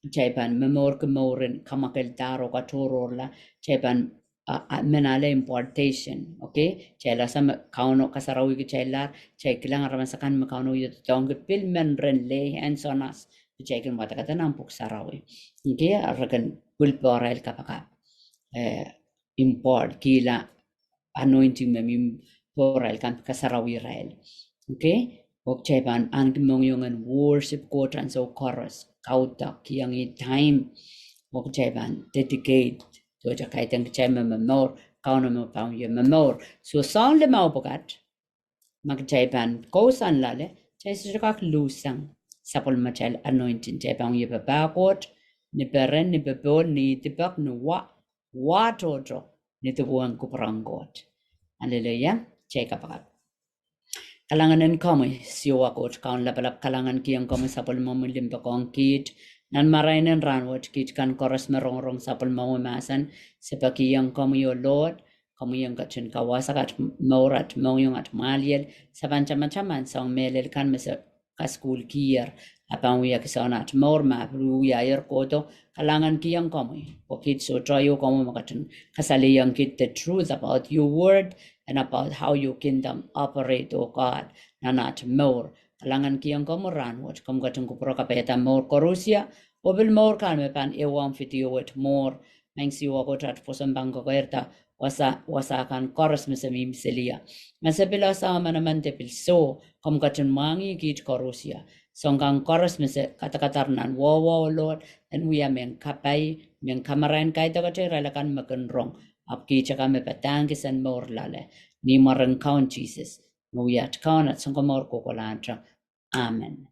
Kitail pahn momourki mouren kamwakeldahr oh katohrohrla. Kitail pahn, a, a, men ale impartation, okay? Kitail ese me Kauno kasarawi kitail lahr, kitail kilang aramas akan me Kauno wie doadoahngki pil men ren lay hands on us, pwe kitail kin wadekada nan pwuhk sarawi. Okay, a re kin pwil pohrail kapakap. Eh, impart, kihla anointing me mihmi pohrail kan kasarawi irail. Okay? Oh kitail pahn ahneki mohngiong en worship Koht ansou koaros, kaudok, kihong ih time. Oh kitail pahn dedicate, duwehte kaidehn kitail me momour, Kauno me pahn wie momour. So soahng limau pwukat, ma kitail pahn kousoan loale, kitail sohte kak lose sang sapwellimatail anointing. Kitail pahn wie papah Koht, ni peren, ni popohl, ni idipek, ni wa, wa tohto, ni duwen kupwuren Koht. Aleluia, kitail kapakap. Kalahngan en komwi, Siohwa Koht Kaun lapalap, kalahngan kihong komwi sapwellimomwi limpoak ong kiht. Nan marain en rahn wet kiht kan koaros me rongorong sapwellimomwi mahsen, se pekihong komwi, oh Lord, komwi en ketin kawauwih aht mour, aht mohngiong, aht mwahliel, se pahn tamataman soahng mehlel kan me se kasukuhlkier, a pahn wia kitail nan aht mour, ma pil wiahier kohdo, kalahngan kihong komwi, pwe kiht sohte ieu komwi me ketin kasalehiong kiht the truth about your word and about how your kingdom operate, oh God, nan aht mour. Kalahngan kihong komwi rahn wet, komw ketin kupwure kapaiada mour koaros, oh pil mour kan me pahn ehuong video wet mour. Maing Siohwa Koht, aht pwoson pahn kakairada wasa, wasa kan koaros me se mihmi seli ie. Ma se pil ese manaman de pil soh, komw ketin mwahngih kiht koaros ie. Soahng kan koaros me se kadakadahr nan wehwehn, Lord, en wia mehn kapai, mehn kamarain kaidehkte irail akan me kin rong, ahpw kiht akan me padahngki sen mour loale. Ni mwaren Kaun Sises, me wia at Kaun, at Sounkomour kohkohlahte. Amen.